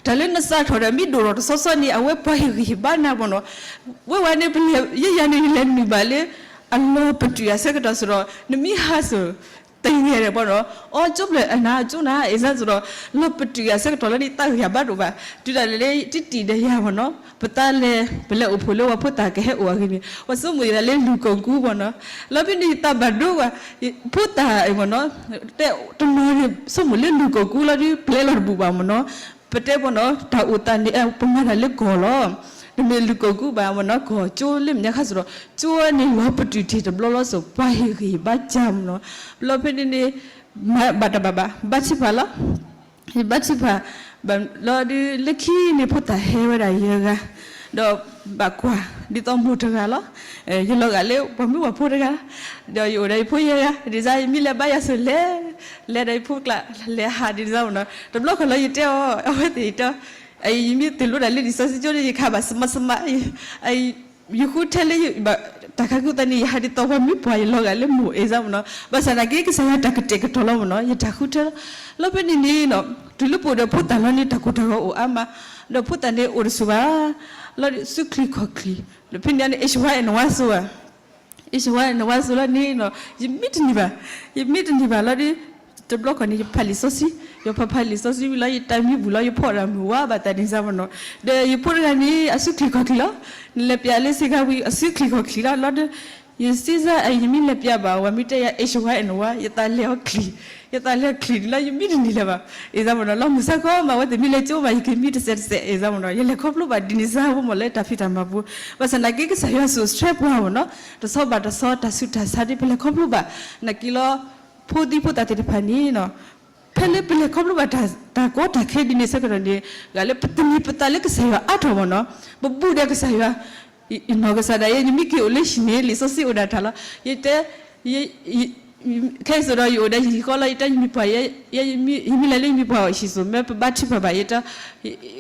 တၢ်လၢနစးထီၣ်ဒီး မ့ၢ်ဒိၣ်ထီၣ်တဆီဆီန့ၣ် အဝဲပှၤဟ့ၣ်ဂံၢ်ဟ့ၣ်ဘါနၤမ့ၢ်နီၤ, ဝဲဝဲန့ၣ် ပလဲၤ ယဲယၤန့ၣ် ယလဲၤနုာ်ဘၣ်လၢ အလီၤပတုာ်အဆၢကတီၢ်စ့ၢ်ဒီး နမ့ၢ်ဟးစ့ၢ် တဂ့ၤဒီးမ့ၢ်နီၤ, အီ ကၠိဖျၢၣ်အနၤကၠိနၤ အ့ၣ် စ့ၢ်ဒီး လီၤပတုာ်အဆၢကတီၢ်လၢန့ၣ် တၢ်ဂ့ၢ်ယၤဘၣ်ဒိၣ်ဘၣ်, တုၤဒၣ်လဲာ်လၢတံၢ်တံၢ်ဒီးယၤမ့ၢ်နီၤ, ပသးလဲၤ ပလဲၤအိၣ်ဖှိၣ်လၢပှၤဖိသၣ်ကဟဲအိၣ်အဂ့ၢ်န့ၣ် ပှၤဆိကမိၣ်ယသးလၢလူၤကိာ်ကူမ့ၢ်နီၤ, လီၤဖဲန့ၣ်ယသးဘၣ်ဒိဝဲ ဖိသၣ်အံၤမ့ၢ်နီၤ, တဲတနီၤန့ၣ် ဆိကမိၣ်လၢလူၤကိာ်ကူလီၤဒုး ပျဲလီၤတဘူၣ်ဘၣ်မ့ၢ်နီၤ, ပတဲမ့ၢ်နီၤ တၢ်အိၣ်သးန့ၣ် ပမၤတၢ်လၢကီၢ်လီၤ, တမ့ၢ်လူၤကိာ်ကူဘၣ်မ့ၢ်နီၤ, ကီၢ်ကၠိလၢမဲာ်ညါခါစ့ၢ်ဒီး ကၠိန့ၣ်လီၤပတုာ်တ့ၢ်တဘျီလီၤစ့ၢ် ပှၤဟ့ၣ်ဂံၢ်ဘါစၢ်မ့ၢ်နီၤ, လီၤဖဲန့ၣ်န့ၣ် မၤဘၣ်တၢ်ဘၣ်ဘၣ် ဘါထုကဖၣ်လီၤ, ယဘါထုကဖၣ် ဘၣ်လီၤဒုး လၢခံန့ၣ် ဖိသၣ်ဟဲဝဲဒၣ်ယဲၢ်ဂၤ, ဒီးဘၣ်ကွၢ် ဒ်သိးမိၢ်တဂၤလီၤ, ယလီၤဂာ်လၢပှၤမုၣ်ပှၤဖိတဂၤ, ဒီးယအိၣ်ဒီးယဖိယဲၢ်ဂၤ ဒ်သိးယမ့ၢ်လဲၤဘါယၤစ့ၢ်လဲၤ, လဲၤဒီးယဖိကျါ လဲၤဟးဒ်သိးမ့ၢ်နီၤ, တဘျီဃီလၢယတဲအီၤ အဝဲသ့ၣ်ယတဲ ယမ့ၢ်တလိၣ်ဒၣ်လၢလံာ်စီဆှံကၠိန့ၣ် ယခးဘၣ်စမးစမး, ယဃုထၢလၢ တၢ်ခါဃုသးန့ၣ် ယဟးဒ်သိးပှၤမုၣ်ပှၢ် ယလီၤဂာ်လၢမိၢ်အ့ၣ်စ့ၢ်မ့ၢ်နီၤ, ဘၣ်ဆၣ်သနာ်က့ ကစၢ်ယွၤတၢ်ကတဲာ်ကတီၤလီၤမ့ၢ်နီၤ ယတၢ်ဃုထၢလီၤ, လီၤဖဲန့ၣ်န့ၣ်နီၤ တုၤလၢပအိၣ်ဒီးဖိသၣ်လီၤန့ၣ် တၢ်ကိၢ်တၢ်ဂီၤအိၣ်အါမး, ဒီးဖိသၣ်န့ၣ်အိၣ်တဆိးဘၣ်, လီၤဒုး စုချံၣ်ခီၣ်ချံၣ်, ဒီးဖဲန့ၣ်န့ၣ် အ့ၣ် ဝါ အ့ၣ် နဝါစိၤဘၣ် အ့ၣ် ဝါ အ့ၣ် နဝါစိၤလီၤန့ၣ်နီၤ ယမံတန့ၢ်ဘၣ်, ယမံတန့ၢ်ဘၣ်လီၤဒုး တဘျီခီန့ၣ် ယဖးလံာ်စီဆှံ, ယဖးဖးလံာ်စီဆှံဝံၤလီၤ ယတၢ်မံဘူၣ်လီၤ ယဖီၣ်တၢ်မုၢ်ဝါဘၣ်သးန့ၣ်စ့ၢ်မ့ၢ်နီၤ, ဒီးယဖိတဂၤန့ၣ် အစုချံၣ်ခီၣ်ချံၣ်လီၤ, နလဲၤပျးလၢစ့ၢ်ကီးဝံၤ အစုချံၣ်ခီၣ်ချံၣ်လီၤ လီၤဒုး ယစံးစၢ်အံၤ ယမ့ၢ်လဲၤပျးဘၣ် ဝၤမ့ၢ်တဲယၤ H Y N ဝါ ယသးလဲၤအီၣ်ချံ, ယသးလဲၤအီၣ်ချံန့ၣ်လီၤ ယမံတန့ၢ်လၢၤဘၣ်. အံၤသးမ့ၢ်နီၤ လီၤမုၢ်စၢ်ခီမး အဝဲသ့ၣ်မ့ၢ်လဲၤကၠိမး ယကမံတစဲးတစဲး အံၤသးမ့ၢ်နီၤ ယလဲၤခီဖျိဘၣ်ဒ်န့ၣ်စၢ်ဖိမး လၢတၢ်ဖံးတၢ်မၤပူၤ. ဘၣ်ဆၣ်သနာ်က့ ကစၢ်ယွၤစိာ်ဆှၢပှၤမ့ၢ်နီၤ တဆီဘၣ်တဆီ တၢ်ဆူးတၢ်ဆါဒ်ပလဲၤခီဖျိဘၣ် နာ်က့လီၤဖိသံဖိသၣ်သ့ၣ်တဖၣ်န့ၣ်နီၤ ဖဲလၢပလဲၤခီဖျိဘၣ်တၢ်ကီတၢ်ခဲဒ်န့ၣ်ဆၢကတီၢ်န့ၣ် ဂၤလၢပတမံၤပသးလၢကစၢ်ယွၤအါထီၣ်မ့ၢ်နီၤ ပဘူးဒီးကစၢ်ယွၤ ယနီၢ်ကစၢ်ဒၣ်ယဲ ယမ့ၢ်က့ၤအိၣ်လၢဟံၣ်န့ၣ် လံာ်စီဆှံအိၣ်ဒၣ်တၢ်လီၤ. ယတဲ ယ ယ ခဲအံၤစ့ၢ်ဒီး ယအိၣ်ဒီးယဟံၣ်ဃီလီၤ ယတဲယမံၤပှၢ် ယ ယမ့ၢ်လဲၤလၢယမံၤပှၢ်အဟံၣ်စိၤ မ့ၢ်ပဘါထုကဖၣ်ဘၣ် ယတဲ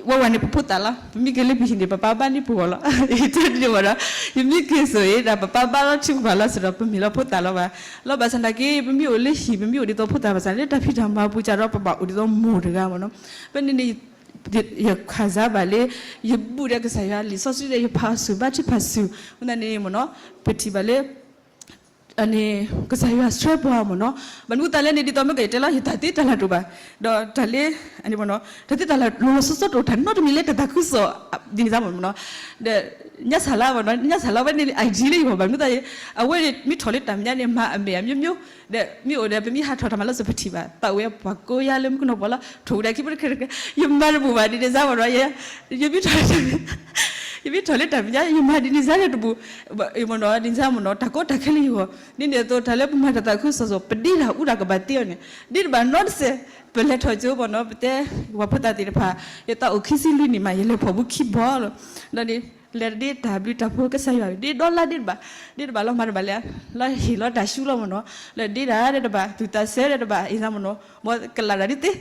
ဝဲဝဲန့ၣ် ပဖိသၣ်လီၤ. ပမ့ၢ်က့ၤလၢပဟံၣ်န့ၣ် ပပၢ်ဘါန့ၢ်ပဂီၢ်လီၤ. ယတဲဒ်န့ၣ်မ့ၢ်ဒီး ယမ့ၢ်က့ၤစိၤအံၤဒၣ် ပပၢ်ဘါလီၤထုကဖၣ်လီၤစ့ၢ်ဒီး ပမ့ၢ်လီၤဖိသၣ်လီၤဘၣ်. လီၤဘၣ်ဆၣ်သနာ်က့ ပမ့ၢ်အိၣ်လၢဟံၣ် ပမ့ၢ်အိၣ်ဒ်သိးဖိသၣ်ဘၣ်ဆၣ် လၢတၢ်ဖံးတၢ်မၤပူၤစ့ၢ်ဒီး ပဘၣ်အိၣ်ဒ်သိးမိၢ်တဂၤမ့ၢ်နီၤ. ဖဲန့ၣ်န့ၣ် ယခးစၢ်ဘၣ်လၢ ယဘူးဒီးကစၢ်ယွၤ လံာ်စီဆှံဒီး ယဖးအီၤဆူၣ် ဘါထုကဖၣ်ဆူၣ် အဃိသတးန့ၣ်မ့ၢ်နီၤ ပထံၣ်ဘၣ်လၢ ကစၢ်ယွၤဆှၢပှၤမ့ၢ်နီၤ. ဘၣ်မနုၤသးလဲၣ်န့ၣ် ဒ်သိးမ့ၢ်ကတဲလီၤ ယတၢ်သ့တၢ်လၢ်တအိၣ်ဘၣ်. ဒီးတၢ်လၢ တၢ်သ့တၢ်လၢ်လီၤလီၤဆီဆီတအိၣ် တၢ်နီတမံၤလၢတၢ်သးခုကစီၣ် ဒ်န့ၣ်သးမ့ၢ်နီၤ. ဒီး ညါစၢ်လါမ့ၢ်နီၤ ညါစၢ်လါဝဲန့ၣ် အဂ့ၢ်လၢယဂီၢ် ဘၣ်မနုၤသး အဝဲမ့ၢ်ထီၣ်လၢတၢ်မဲာ်ညါန့ၣ် မၤအမဲာ်အမျိုးမျိုး ဒီးမ့ၢ်အိၣ်ဒီး ပမ့ၢ်ဟးထီၣ်တၢ်မၤလၢစပထံၣ်ဘၣ် သးဝဲပှၤကိးယါလၢမုၢ်ကနီၤပှၤလီၤ ထိၣ်ဝဲဒၣ်ခံဖိတခဲတခဲ ယမၤတဘူၣ်ဘၣ်ဒ်န့ၣ်သးမ့ၢ်နီၤ ယ ယမ့ၢ်ထီၣ်လၢတၢ်မဲာ်ညါ ယမၤဒ်န့ၣ်သးလၢတဘူၣ် မ့ၢ်နီၤ ဒ်န့ၣ်သးမ့ၢ်နီၤ တၢ်ကီတၢ်ခဲလၢယဂီၢ် ဒ်န့ၣ်အသိး တၢ်လၢပမၤတၢ်သးခုကစီၣ် ပဒ့တၢ်အူတၢ်ကဘၣ်သ့အီၤန့ၣ် ဒ့တဘၣ်နီတစဲး ပလဲၤထီၣ်ကၠိမ့ၢ်နီၤ ပတဲ ပှၤဖိသၣ်သ့ၣ်တဖၣ် ယသးအိၣ်ခံဆံလွံၢ်နံၣ်မး ယလဲၤဖီၣ်ဘူးခံဘီလီၤ ဒီးန့ၣ် လဲၤဒ့တၢ်ဘျုးတၢ်ဖှိၣ်ကစၢ်ယွၤ ဒ့ဒီလါဒ့တဘၣ် ဒ့တဘၣ်လီၤမၤတဘၣ်လဲၣ် လီၤဟ့ၣ်လီၤတၢ်ဆူလီၤမ့ၢ်နီၤ လၢဒ့တၢ်ဒဲတဘၣ် သူၣ်တၢ်စဲဒဲတဘၣ် အံၤသးမ့ၢ်နီၤ မ်ကလးတၢ်ဒ်သ့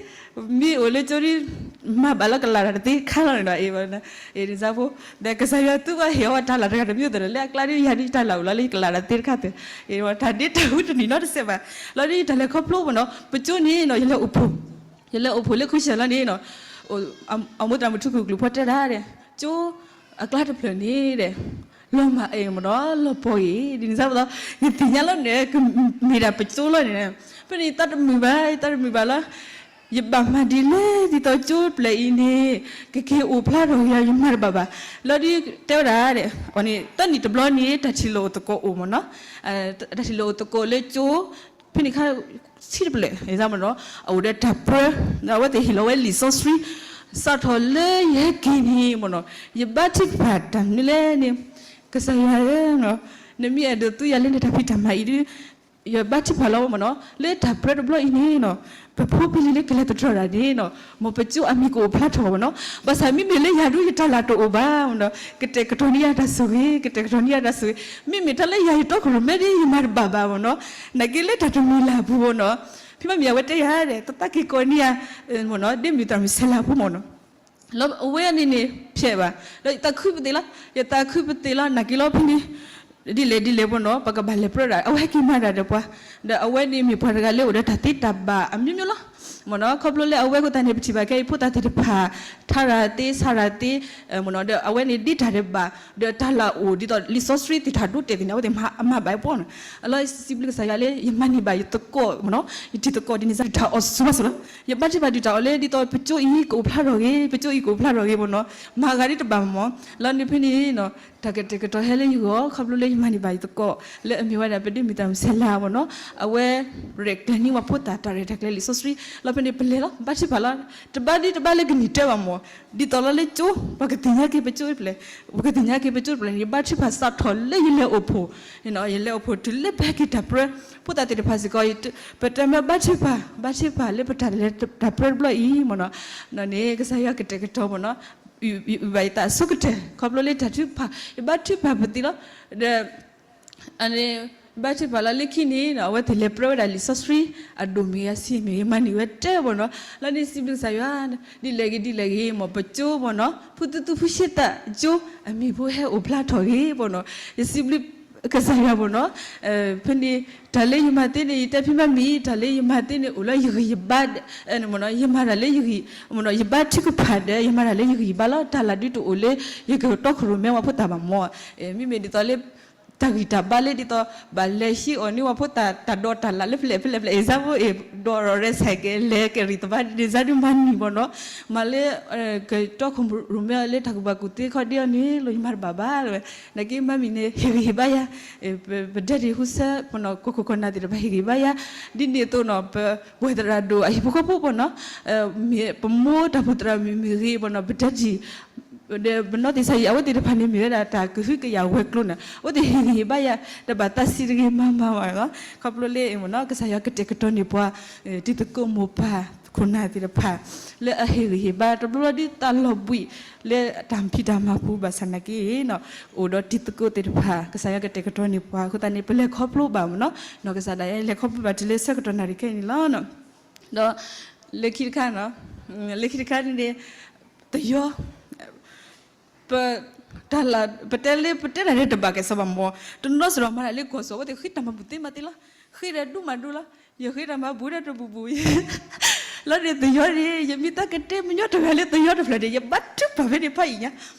မ့ၢ်အိၣ်လၢကၠိဒ် မၤဘၣ်လီၤကလးတၢ်တသ့ခါလီၤန့ၣ်ဒီး အံၤ ဒ်န့ၣ်သးဖိ ဒီးကစၢ်ယွၤသူကဟ့ၣ်အီၤတၢ်လၢ်တဂၤတမံၤသ့ၣ်ဒီး လၢအကျါဒ်ယၤဒ်တၢ်လၢ်အိၣ်လီၤလၢ ယကလးတၢ်သ့တခါသ့ၣ် အံၤတၢ်ဒ့တၢ်အူတနံၤနီတစဲးဘၣ် လီၤဒ်ယတၢ်လဲၤခီဖျိမ့ၢ်နီၤ ပကၠိန့ၣ်နီၤ ယလဲၤအိၣ်ဖှိၣ် ယလဲၤအိၣ်ဖှိၣ်လၢ Christian လီၤန့ၣ်နီၤ အမိၢ်သရၣ်မုၣ်ထူခိၣ်ကလုၢ်ဖီတဲဒၣ်ဒီး ကၠိအကျါတဖျၢၣ်န့ၣ်ဒီး လီၤမၤအံၤမ့ၢ်နီၤ လီၤပှီၢ်အံၤ ဒ်န့ၣ်သးဖိ ယသ့ၣ်ညါလီၤန့ၣ် ကမ့ၢ်ဒၣ်ပကၠိလီၤန့ၣ် ဖဲန့ၣ်ယသးတမုာ်ဘၣ် ယသးတမုာ်ဘၣ်လီၤ ယဘၣ်မၤဒ်လဲၣ် ဒ်သိးကၠိတဖျၢၣ်အံၤန့ၣ် ကက့ၤအိၣ်ဖျါထီၣ်က့ၤ ယမၤတဘၣ်ဘၣ် လီၤဒ်တဲဝဲဒၣ်ဒီး အန့ၣ် တနံၣ်တဘျီန့ၣ် တၢ်ထံၣ်လိာ်အိၣ်သကိးအိၣ်မ့ၢ်နီၤ တၢ်ထံၣ်လိာ်အိၣ်သကိးလၢကၠိ ဖဲန့ၣ်ခါ ဆံတဖျၢၣ် အံၤသးမ့ၢ်နီၤ အအိၣ်ဒီးတၢ်ပြၢ အဝဲသ့ၣ်ဟ့ၣ်လီၤဝဲလံာ်စီဆှံ စးထီၣ်လၢယဟဲက့ၤန့ၣ်မ့ၢ်နီၤ ယဘါထုကဖၣ်တၢ်မနုၤလဲၣ်န့ၣ် ကစၢ်ယွၤဧၢ နမ့ၢ်အဲၣ်ဒိးသူယၤလၢနတၢ်ဖံးတၢ်မၤအံၤဒီး ယဘါထုကဖၣ်လီၤမ့ၢ်နီၤ လၢတၢ်ပြၢတဘျီအံၤန့ၣ်နီၤ ပဖိပလံၤလၢကလဲၤသတြီၤတၢ်န့ၣ်နီၤ မ်ပကၠိအမံၤကအိၣ်ဖျါထီၣ်မ့ၢ်နီၤ ဘၣ်ဆၣ်မ့မ့ၢ်လၢယၤဒုးယတၢ်လၢ်တအိၣ်ဘၣ်မ့ၢ်နီၤ ကတဲာ်ကတီၤန့ၢ်ယၤတၢ်ဆိၣ်ဂ့ၤ ကတဲာ်ကတီၤန့ၢ်ယၤတၢ်ဆိၣ်ဂ့ၤ မ့မ့ၢ်တၢ်လၢယၤယတီခိၣ်ရိၣ်မဲဒ်ယမၤတဘၣ်ဘၣ်မ့ၢ်နီၤ နာ်က့လၢတၢ်တမုာ်လၢ်အပူၤမ့ၢ်နီၤ ဖံမၤမံၤအဝဲတဲယၤဒီး တသးက့ၤကိးန့ၢ်ယၤ မ့ၢ်နီၤ ဒ့မုၣ်သရၣ်မုၣ်ဆဲးလၤဖိမ့ၢ်နီၤ လီၤအဝဲန့ၣ်န့ၣ် ဖျဲးဘၣ် ဒီးယသးခုပသ့ၣ်လီၤ ယသးခုပသ့ၣ်လီၤ နာ်က့လီၤဖဲန့ၣ် ဒ်လဲၣ်ဒ်လဲၣ်မ့ၢ်နီၤ ပကဘၣ်လဲၤပြၢဒၣ် အဝဲဟဲက့ၤမၤတၢ်ဒီးပှၤ ဒီးအဝဲန့ၣ်မ့ၢ်ပှၤတဂၤလၢအိၣ်ဒီးတၢ်သ့တၢ်ဘၣ်အမျိုးမျိုးလီၤ မ့ၢ်နီၤ ခီဖျိလၢအဝဲအဃိသတးန့ၣ် ပထံၣ်ဘၣ်ခဲအံၤ ဖိသၣ်သ့ၣ်တဖၣ် ထါရၤသ့ ဆါရၤသ့ မ့ၢ်နီၤ ဒီးအဝဲန့ၣ်ဒ့တၢ်တဘၣ် ဒီးတၢ်လၢအအိၣ်ဒ်သိးလံာ်စီဆှံသ့ၣ်တဖၣ်ဒိတဲာ်သ့ၣ်န့ၣ် အဝဲသ့ၣ်မၤအမၤဘၣ်အပှၤနီၤ အလီၢ်စံးဘျုးကစၢ်ယွၤလၢ ယမၤန့ၢ်ဘၣ်ယသကိးမ့ၢ်နီၤ ယတံၤသကိးဒ်န့ၣ်စး ဒုးတၢ်အီၣ်ဆူၣ်ဘၣ်ဆူၣ်လီၤ ယဘါထုကဖၣ်ဒုးတၢ်အီၣ်လၢဒ်သိးပကၠိအံၤကအိၣ်ဖျါထီၣ်ဂ့ၤ ပကၠိအံၤကအိၣ်ဖျါထီၣ်ဂ့ၤမ့ၢ်နီၤ မၤဂၤဒ်တဘၣ်မ့ၢ် လီၤန့ၣ်ဖဲန့ၣ်နီၤ တၢ်ကတဲာ်ကတီၤဟဲလၢယဂီၢ် ခီဖျိလၢယမၤန့ၢ်ဘၣ်ယသကိး လၢအမ့ၢ်ဝဲဒၣ်ပဒ့မုၣ်သရၣ်မုၣ်ဆဲးလၤမ့ၢ်နီၤ အဝဲ ရဲၣ်ကျဲၤန့ၢ်ဝဲဖိသၣ် တၢ်ရဲၣ်တၢ်ကျဲၤလံာ်စီဆှံ လီၤဖဲန့ၣ်ပလဲၤလီၤ ဘါထုကဖၣ်လီၤ တဘါဒ်တဘါလၢကနံၣ်တဲဘၣ်မ့ၢ် ဒ်သိးလီၤလၢကၠိ ပှၤကသ့ၣ်ညါက့ၤပကၠိတဖျၢၣ် ပှၤကသ့ၣ်ညါက့ၤပကၠိတဖျၢၣ်န့ၣ် ယဘါထုကဖၣ်စးထီၣ်လၢယလဲၤအိၣ်ဖှိၣ် ယလဲၤအိၣ်ဖှိၣ်တုၤလၢပဟဲက့ၤတၢ်ပြၢ ဖိသၣ်သ့ၣ်တဖၣ်စ့ၢ်ကီး ပတမ့ၢ်ဘါထုကဖၣ် ဘါထုကဖၣ်လၢပတၢ်လဲၤတၢ်ပြၢတဘျီအံၤမ့ၢ်နီၤ နီၢ်န့ၣ် ကစၢ်ယွၤကတဲာ်ကတီၤမ့ၢ်နီၤ ယဘၣ်ယသးဆိကတၢၢ် ခီဖျိလၢတၢ်ထုကဖၣ် ယဘါထုကဖၣ်ပသ့ၣ်လီၤ ဒီး အန့ၣ် ဘါထုကဖၣ်လီၤလၢခံန့ၣ် အဝဲသ့ၣ်လဲၤပြၢဝဲဒၣ်လံာ်စီဆှံ အဒိၣ်မ့ၢ်ဂ့ၤအဆံးမ့ၢ်ဂ့ၤ ယမၤန့ၢ်ဝဲတဲမ့ၢ်နီၤ လီၤန့ၣ်စံးဘျုးကစၢ်ယွၤ ဒ်လဲၣ်ဂ့ၤဒ်လဲၣ်ဂ့ၤ မ်ပကၠိမ့ၢ်နီၤ ဖုသူသူဖုရှ့သၣ်ကၠိ အမံၤဖိဟဲအိၣ်ဖျါထီၣ်ဂ့ၤမ့ၢ်နီၤ ယစံးဘျုးကစၢ်ယွၤမ့ၢ်နီၤ ဖဲန့ၣ် တၢ်လၢယမၤသ့န့ၣ် ယတဲဖံဘၣ်မံၤ တၢ်လၢယမၤသ့န့ၣ် အိၣ်လၢယဂံၢ်ယဘါ မ့ၢ်နီၤ ယမၤတၢ်လၢယဂံၢ် မ့ၢ်နီၤ ယဘါထုကဖၣ်ဒီး ယမၤတၢ်လၢယဂံၢ်ယဘါလီၤ တၢ်လၢဒုးတအိၣ်လၢ ယကတီခိၣ်ရိၣ်မဲဝဲဖိသၣ်ဘၣ်မ့ၢ် မ့မ့ၢ်ဒ်သိးလၢ တၢ်ဂံၢ်တၢ်ဘါလၢဒ်သိး ဘၣ်လဲၤဟံးအီၣ်န့ၢ်ဝဲဖိသၣ်တၢ်ဒိးတၢ်လၣ်လၢဖဲလဲၣ်ဖဲလဲၣ်ဖဲလဲၣ် အံၤစၢ်ဖိအံၤ ဒိးရဲၣ်ဆဲးကဲ လဲၤကရံၣ်သဘါဒ်န့ၣ် စၢ်ဒုးမၤနံၤဘၣ်နီၤ, မၤလၢ ကတီၢ်ခိၣ်ရိၣ်မဲအီၤလၢတၢ်ကူၣ်ဘၣ်ကူၣ်သ့ခီဒ်အီၤန့ၣ် လီၤယမၤတဘၣ်ဘၣ်ဝဲ, နာ်က့မၤမံၤန့ၣ် ဟ့ၣ်ဂံၢ်ဟ့ၣ်ဘါယၤ, ပဒဲတံၢ်ဟူဆၢ ပနီၢ်ကီၢ်ခိၣ်ကီၢ်နၢ်သ့ၣ်တဖၣ်ဟ့ၣ်ဂံၢ်ဟ့ၣ်ဘါယၤ, ဒ်န့ၣ်အသိးနီၤ ပဝဲၢ်သရၣ်ဒိၣ်အဟံၣ်ဖိဃီဖိပနီၤ, ပမိၢ်တၢ်ဖှိၣ်သရၣ်မုၣ်မ့ၢ်ဂ့ၤပနီၤ ပဒဲတံၢ် ဒီးပနီၢ်သ့ၣ်ဆါယံာ် အဝဲသ့ၣ်တဖၣ်န့ၣ်မ့ၢ်ဝဲဒၣ်တၢ်ကဟုကယာ်ဝဲၤကျိၤန့ၣ် အဝဲသ့ၣ်ဟ့ၣ်ဂံၢ်ဟ့ၣ်ဘါယၤ တဘၣ်သးဆံးတဂ့ၤမၤမၤဘၣ်လီၤ. ခီဖျိလၢ ကစၢ်ယွၤကတဲာ်ကတီၤန့ၢ်ပှၤ တံၤသကိးမိၢ်ပၢ်ခိၣ်နၢ်သ့ၣ်တဖၣ် လၢအဟ့ၣ်ဂံၢ်ဟ့ၣ်ဘါတဘျီဘျီဒ်တၢ်လီၤဘှံး လၢတၢ်ဖံးတၢ်မၤပူၤဘၣ်ဆၣ်နာ်က့ အိၣ်ဒီးတံၤသကိးသ့ၣ်တဖၣ် ကစၢ်ယွၤကတဲာ်ကတီၤန့ၢ်ပှၤအဃိသတးန့ၣ် ပလဲၤခီဖျိဘၣ်မ့ၢ်နီၤ, ကစၢ်ဒၣ်ယဲလဲၤခီဖျိဘၣ်တုၤလၢဆၢကတီၢ်နၣ်ရံၣ်ခဲအံၤန့ၣ်လီၤ. ဒီး လၢခံတခါနီၤ, လၢခံတခါန့ၣ်န့ၣ် သယီ ပ တၢ်လၢ ပတဲလၢပတဲတၢ်န့ၣ်တဘၣ်ကဲစီၤဘၣ်မ့ၢ် တနီၤစရီမၤတၢ်လၢကီၢ်စီၤ အဝဲသ့ၣ်ဃ့တၢ်မၤဘူၣ်သ့မးသ့လီၤ, ဃ့ဒီးဒူမးဒူလီၤ, ယဃ့တၢ်မၤဘူၣ်ဒီးတဘူၣ်ဘူၣ် လီၤန့ၣ်သယီန့ၣ် ယမ့ၢ်သးကတဲမညီတဂၤလၢသယီတဖျၢၣ်န့ၣ် ယဘါထုကဖၣ်ဖဲန့ၣ်ဖးအံၤညါ,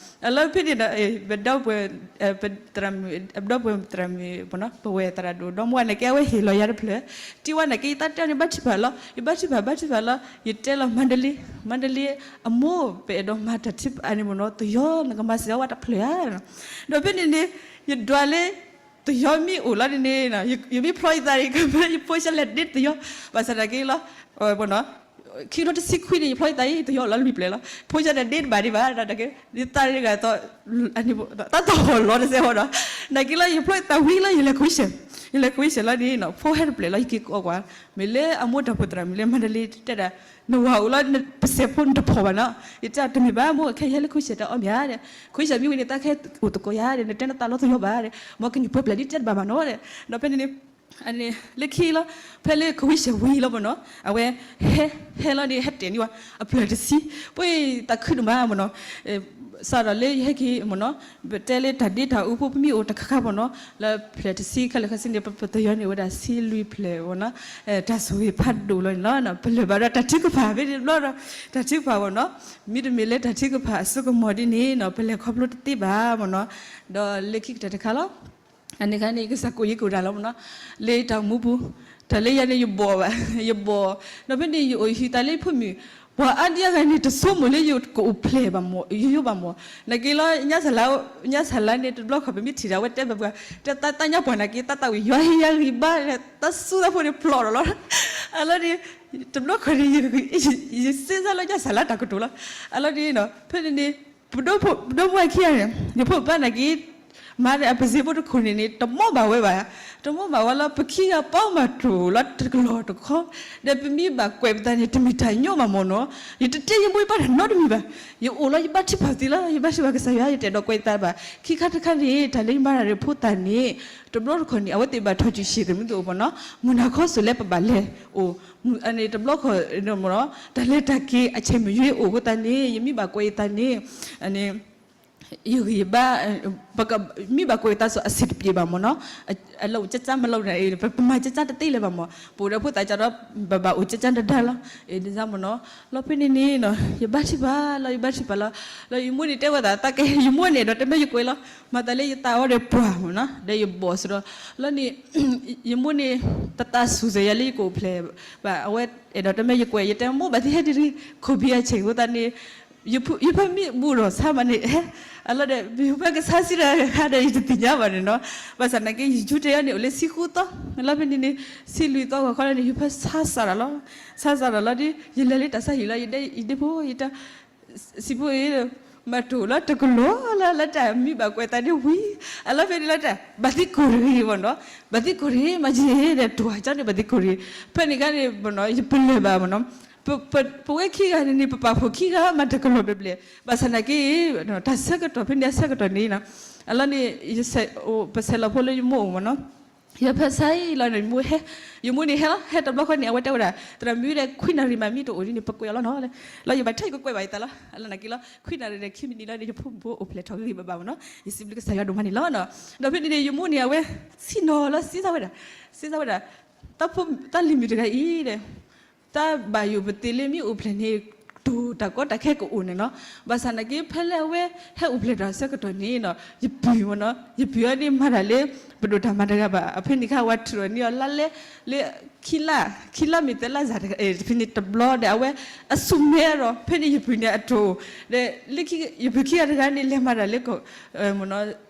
အလီၢ်ဖဲန့ၣ်ဒီး ပဒီပုၢ်ဝဲၢ် ပဒီပုၢ်ဝဲၢ်သရၣ်မုၣ် ပဝဲၢ်သရၣ်ဒိၣ်ဒီမါဝၤန့ၣ်က့ အဝဲဟ့ၣ်လီၤယၤတဖျၢၣ်, တံၤဝဲန့ၣ်က့ ယသးတဲအီၤန့ၣ် ဘါထုကဖၣ်လီၤ, ယဘါထုကဖၣ် ဘါထုကဖၣ်လီၤ, ယတဲလီၤမၤတလ့, မၤတလ့ အမိၢ် ပအဲၣ်ဒိးမၤတၢ်ထုကဖၣ်န့ၣ်မ့ၢ်နီၤ သယီ နကမၤစၢၤအီၤဝဲတဖျၢၣ်ဧါ, ဒီးဖဲန့ၣ်န့ၣ် ယဒွးလၢ သယီမ့ၢ်အိၣ်လီၤန့ၣ်န့ၣ် ယမ့ၢ်ဖျီယသးန့ၣ် ကမၢယဖိဆၢလဲၤဒ့သယီ ဘၣ်ဆၣ်သနာ်က့လီၤ ခံကထိတဆံခွံန့ၣ် ယဖျီယသးအံၤ သယီအိၣ်လီၤလွံၢ်ဖျၢၣ်လီၤ, ဖိဆၢန့ၣ်ဒ့တဘၣ်ဒံးဘၣ် ယသးတဂၤ တၢ်တဂၤသီ တၢ်တဟီၣ်လီၤတစဲးဟီဒီး နာ်က့လီၤ ယဖျီယသးဝံၤလီၤ ယလဲၤခွံဆဲး, ယလဲၤခွံဆဲးလီၤန့ၣ် ဖိဟဲတဖျၢၣ်လီၤ ယက့ၤကိးကွၢ်, မ့ၢ်လၢအမိၢ်တၢ်ဖှိၣ်သရၣ်မုၣ်လၢမၤတလ့တဲဒၣ် နဝၤအိၣ်လီၤ ပစဲးဖိနတဖီၣ်ဘၣ်နီၤ, ယတဲတမ့ၢ်ဘၣ်မိၢ် ခဲအံၤယဟဲလၢခွံဆဲးတၢ်အီၣ်မ့ၢ်ဧါဒီး ခွံဆဲးမ့ၢ်ဝံၤန့ၣ် သးကဟဲအိၣ်သကိးယၤဒီး နတဲနသးလီၤသယီဘၣ်ဒီး မ်ကနံၣ်ပှဲၤဖျၢၣ်ဒ်တဲတဘၣ်ဘၣ်နီၤဒီး ဒီးဖဲန့ၣ်န့ၣ် လၢခံလီၤ ဖဲလၢခွံဆဲးဝံၤလီၤမ့ၢ်နီၤ အဝဲ ဟဲ ဟဲလီၤန့ၣ် ဟဲတဲာ်န့ၢ်ဝဲ အဖျၢၣ်တဆံ, ပှၤသးခုဒိၣ်မးမ့ၢ်နီၤ စးထီၣ်လၢယဟဲက့ၤမ့ၢ်နီၤ ပတဲလၢတၢ်ဒ့တၢ်အူဖိ ပမ့ၢ်အိၣ်တခါခါမ့ၢ်နီၤ လၢဖျၢၣ်တဆံခဲလၢာ်ခဲဆ့န့ၣ် ပပသယီန့ၣ်ဝဲဒၣ်ဆံလွံၢ်ဖျၢၣ်မ့ၢ်နီၤ, တၢ်ဆိၣ်ဂ့ၤဖးဒိၣ်လီၤန့ၣ်လီၤ. ပလဲၤဘၣ်ဒီးတၢ်ထုကဖၣ်ဖဲန့ၣ်တဘျီဒီး တၢ်ထုကဖၣ်မ့ၢ်နီၤ, မ့တမ့ၢ်လၢတၢ်ထုကဖၣ်အစိကမီၤဒ်န့ၣ်နီၤ ပလဲၤခီဖျိတသ့ဘၣ်မ့ၢ်နီၤ, ဒီးလၢခံကတၢၢ်တခါလီၤ အန့ၣ်ခါန့ၣ် ကစၢ်ကိးယံၤကိးဒၣ်လီၤမ့ၢ်နီၤ, လၢတၢ်အိၣ်မူပူၤ, တၢ်လၢယၤန့ၣ်ယဘီၣ်ဘၣ်, ယဘီၣ်, ဒီးဖဲန့ၣ်ယအိၣ်ယဟံးသးလၢယဖိမုၣ်, ပှၤအါဒံအါဂၤန့ၣ် တဆိကမိၣ်လၢယကအိၣ်ဖျဲၣ်ဘၣ်မ့ၢ်, ယိယိဘၣ်မ့ၢ်, နာ်က့လီၤ ညါစၢ်လါ, ညါစၢ်လါန့ၣ် တဘျီခီၣ်ပမ့ၢ်ထံၣ်ဒၣ်ဝဲတဲဘၣ်ပှၤ, တၢ်သးညါပှၤနာ်က့ သးသးဝံၣ်ယွၤဟ့ၣ်ယၤဂံၢ်ဘါ, သးစူသးဖိန့ၣ်ဖျိးဒီးလီၤ, အလီၤန့ၣ်, တဘျီခီၣ်န့ၣ် ယစ့စၢ်လၢညါစၢ်လါတၢ်ကတိၤလီၤ, အလီၤန့ၣ်, ဖဲန့ၣ်န့ၣ် ပဒိၣ်မုၣ်ခံဂၤန့ၣ် ယဖိပၢ်နာ်က့ မၤဒီးအပစ့ဖိတခိၣ်န့ၣ်န့ၣ် တမီၢ်ဘၣ်ဝဲဘၣ်, တမီၢ်ဘၣ်ဝဲလီၤ ပခံဂၤပီမၤတအိၣ်လီၤတကလီၢ်တခီ, ဒီးပမ့ၢ်ဘၣ်ကွဲးပသးန့ၣ် တမ့ၢ်တၢ်ညီဘၣ်မ့ၢ်နီၤ, ယတတဲယမိၢ်ယပၢ်တၢ်နီတမံၤဘၣ်, ယအိၣ်လီၤယဘါထုကဖၣ်သ့လီၤ, ယဘါထုကဖၣ်ကစၢ်ယွၤ ယတအဲၣ်ဒိးကွဲးသးဘၣ်, ခံခါတခါန့ၣ် တၢ်လၢယမၤတၢ်ဒီးဖိသၣ်န့ၣ်, တဘျီတခီၣ်န့ၣ် အဝဲသ့ၣ်ဘၣ်ထီၣ်စုဆ့ၣ်သမူသအိၣ်မ့ၢ်နီၤ, မုၢ်နၤခီစိၤလဲပဘၣ်လဲၤအိၣ်, န့ၣ်တဘျီခီၣ်, တၢ်လဲၤတၢ်က့ၤအဆဲးမ့ၢ်ယွၤအိၣ်အဃိသတးန့ၣ် ယမ့ၢ်ဘၣ်ကွဲးယသးန့ၣ်, ယဂံၢ်ယဘါ, မ့ၢ်ဘၣ်ကွဲးယသးစိၤအဆ့ၣ်တပျ့ၤဘၣ်မ့ၢ်နီၤ, အလီၢ်အိၣ်ကၠၢ်ကၠၢ်မလီၢ်န့ၣ် ပမၤကၠၢ်ကၠၢ်တသ့လၢၤဘၣ်မ့ၢ်, ပအိၣ်ဒီးဖိသၣ်ကၠီဒီး ပဘၣ်အိၣ်ကၠၢ်ကၠၢ်တဒါလီၤ, ဒ်မ့ၢ်နီၤ, လီၤဖဲန့ၣ်န့ၣ်, ယဘါထုကဖၣ်လီၤ ယဘါထုကဖၣ်လီၤ, လီၤယမိၢ်န့ၣ်တဲဝဲသး ယမိၢ်န့ၣ်ဒီးတဲမ့ၢ်ယကွဲးလီၤ, မၤသးလၢယသးအိၣ်ဒီးပှၢ်မ့ၢ်နီၤ ဒီးယဘီၣ်စ့ၢ်ဒီး, လီၤန့ၣ်, ယမိၢ်န့ၣ်, တသးစူၤစၢၤယၤလၢယကအိၣ်ဖျဲၣ်ဘၣ် အဝဲအဲၣ်ဒိးတဲမ့ၢ်ယကွဲး ယတဲမိၢ်ဘၣ်သ့ဟဲတရံး ခိၣ်ဘံအဆဲးအဃိသတးန့ၣ်, ယဖဲမ့ၢ်ဘူးဒီးဆါမးန့ၣ်, အလီၤဒီး ယဖဲကဆါစံဒၣ်တခါဒီး ယတသ့ၣ်ညါဘၣ်န့ၣ်နီၤ, ဘၣ်ဆၣ်သနာ်က့ ယယူၤတ့ၢ်အီၤန့ၣ် အိၣ်လၢဆံဃုသီ, လီၤဖဲန့ၣ်န့ၣ်, ဆံလွံၢ်သီဂီၤခီန့ၣ် ယဖဲဆါစၢ်ဒၣ်လီၤ, ဆါစၢ်ဒၣ်လီၤဒီး ယလဲၤလၢတၢ်ဆါဟံၣ်လီၤ ယဒ့ဖိ ယတၢ် စံးဖိအံၤ, မၤတအိၣ်လၢတကလီၢ်လၢ လၢတၢ်မ့ၢ်ဘၣ်ကွဲးသးန့ၣ်ဝံၤ, အလီၤဖဲန့ၣ်လၢတၢ် ဘၣ်သံကိၢ်တဂ့ၤမ့ၢ်နီၤ, ဘၣ်သံကိၢ်တဂ့ၤ မၤယဲဒီး တၢ်ကၠီန့ၣ် ဘၣ်သံကိၢ်တဂ့ၤ, ဖဲန့ၣ်ခါန့ၣ်မ့ၢ်နီၤ ယပလၢၢ်ဘၣ်မ့ၢ်နီၤ, ပဝဲခံဂၤန့ၣ်န့ၣ် ပပာ်ဖှိၣ်ခံဂၤမၤတကလီၢ်ဘျဲၣ်ဘျဲၣ်, ဘၣ်ဆၣ်သနာ်က့ တၢ်ဆၢကတီၢ်ဖဲန့ၣ်အဆၢကတီၢ်န့ၣ်နီၤ, အလီၤန့ၣ် ပဆဲးလီၤဖိလၢယမိၢ်အိၣ်မ့ၢ်နီၤ ယဖဲဆါအံၤလီၤန့ၣ် ယမိၢ်ဟဲ, ယမိၢ်န့ၣ်ဟဲလီၤ ဟဲတဘျီဃီန့ၣ် အဝဲတဲဝဲဒၣ် သရၣ်မုၣ်ဒီး ခွံနၣ်ရံၣ်မးမ့ၢ်တအိၣ်ဒ်န့ၣ် ပကွဲးအီၤလီၤနီၤ, လီၤယဘၣ်ထဲယကကွဲးဘၣ်ယသးလီၤ အလီၤနာ်က့လီၤ ခွံနၣ်ရံၣ်ဒီးခံမံးနံးလီၤန့ၣ် ယဖိမုၣ်ဖိအိၣ်ဖျဲၣ်ထီၣ်ဂ့ၤဂ့ၤဘၣ်ဘၣ်မ့ၢ်နီၤ, ယစံးဘျုးကစၢ်ယွၤဒိၣ်မးန့ၣ်လီၤနီၤ, ဒီးဖဲန့ၣ်န့ၣ် ယမိၢ်န့ၣ် အဝဲ ဆ့ၣ်နီၤလီၤ စံးစၢ်ဝဲဒၣ်, စံးစၢ်ဝဲဒၣ်, တၢ်လံၤမုၣ်တဂၤအံၤဒီး တၢ်ဘၣ်ယိၣ်ပသ့လၢမ့ၢ်အိၣ်ဖျဲၣ်န့ၣ် တၢ်ကီတၢ်ခဲကအိၣ်န့ၣ်နီၤ. ဘၣ်ဆၣ်နာ်က့ ဖဲလၢအဝဲဟဲအိၣ်ဖျဲၣ်တၢ်ဆၢကတီၢ်န့ၣ်နီၤ ယပုၢ်မ့ၢ်နီၤ ယပုၢ်အီၤန့ၣ်မၤတၢ်လၢ ပဒိၣ်တၢ်မၤတဂၤဘၣ် အဖဲန့ၣ်ခါ ဝၤထုးအီၤန့ၢ်အီၤလါလဲ လၢ ခံလါ ခံလါမ့ၢ်သၢလါစၢ်တဂၤ တဖဲန့ၣ်တဘျီဒီး အဝဲအဆူၣ်မဲဒီး ဖဲန့ၣ်ယပုၢ်န့ၣ်အတိၢ် ဒီး ယပုၢ်ခံဂၤတဂၤန့ၣ် လဲၤမၤတၢ်လၢ ကီၢ်ချၢဒီး အဟ့ၣ်လီၤ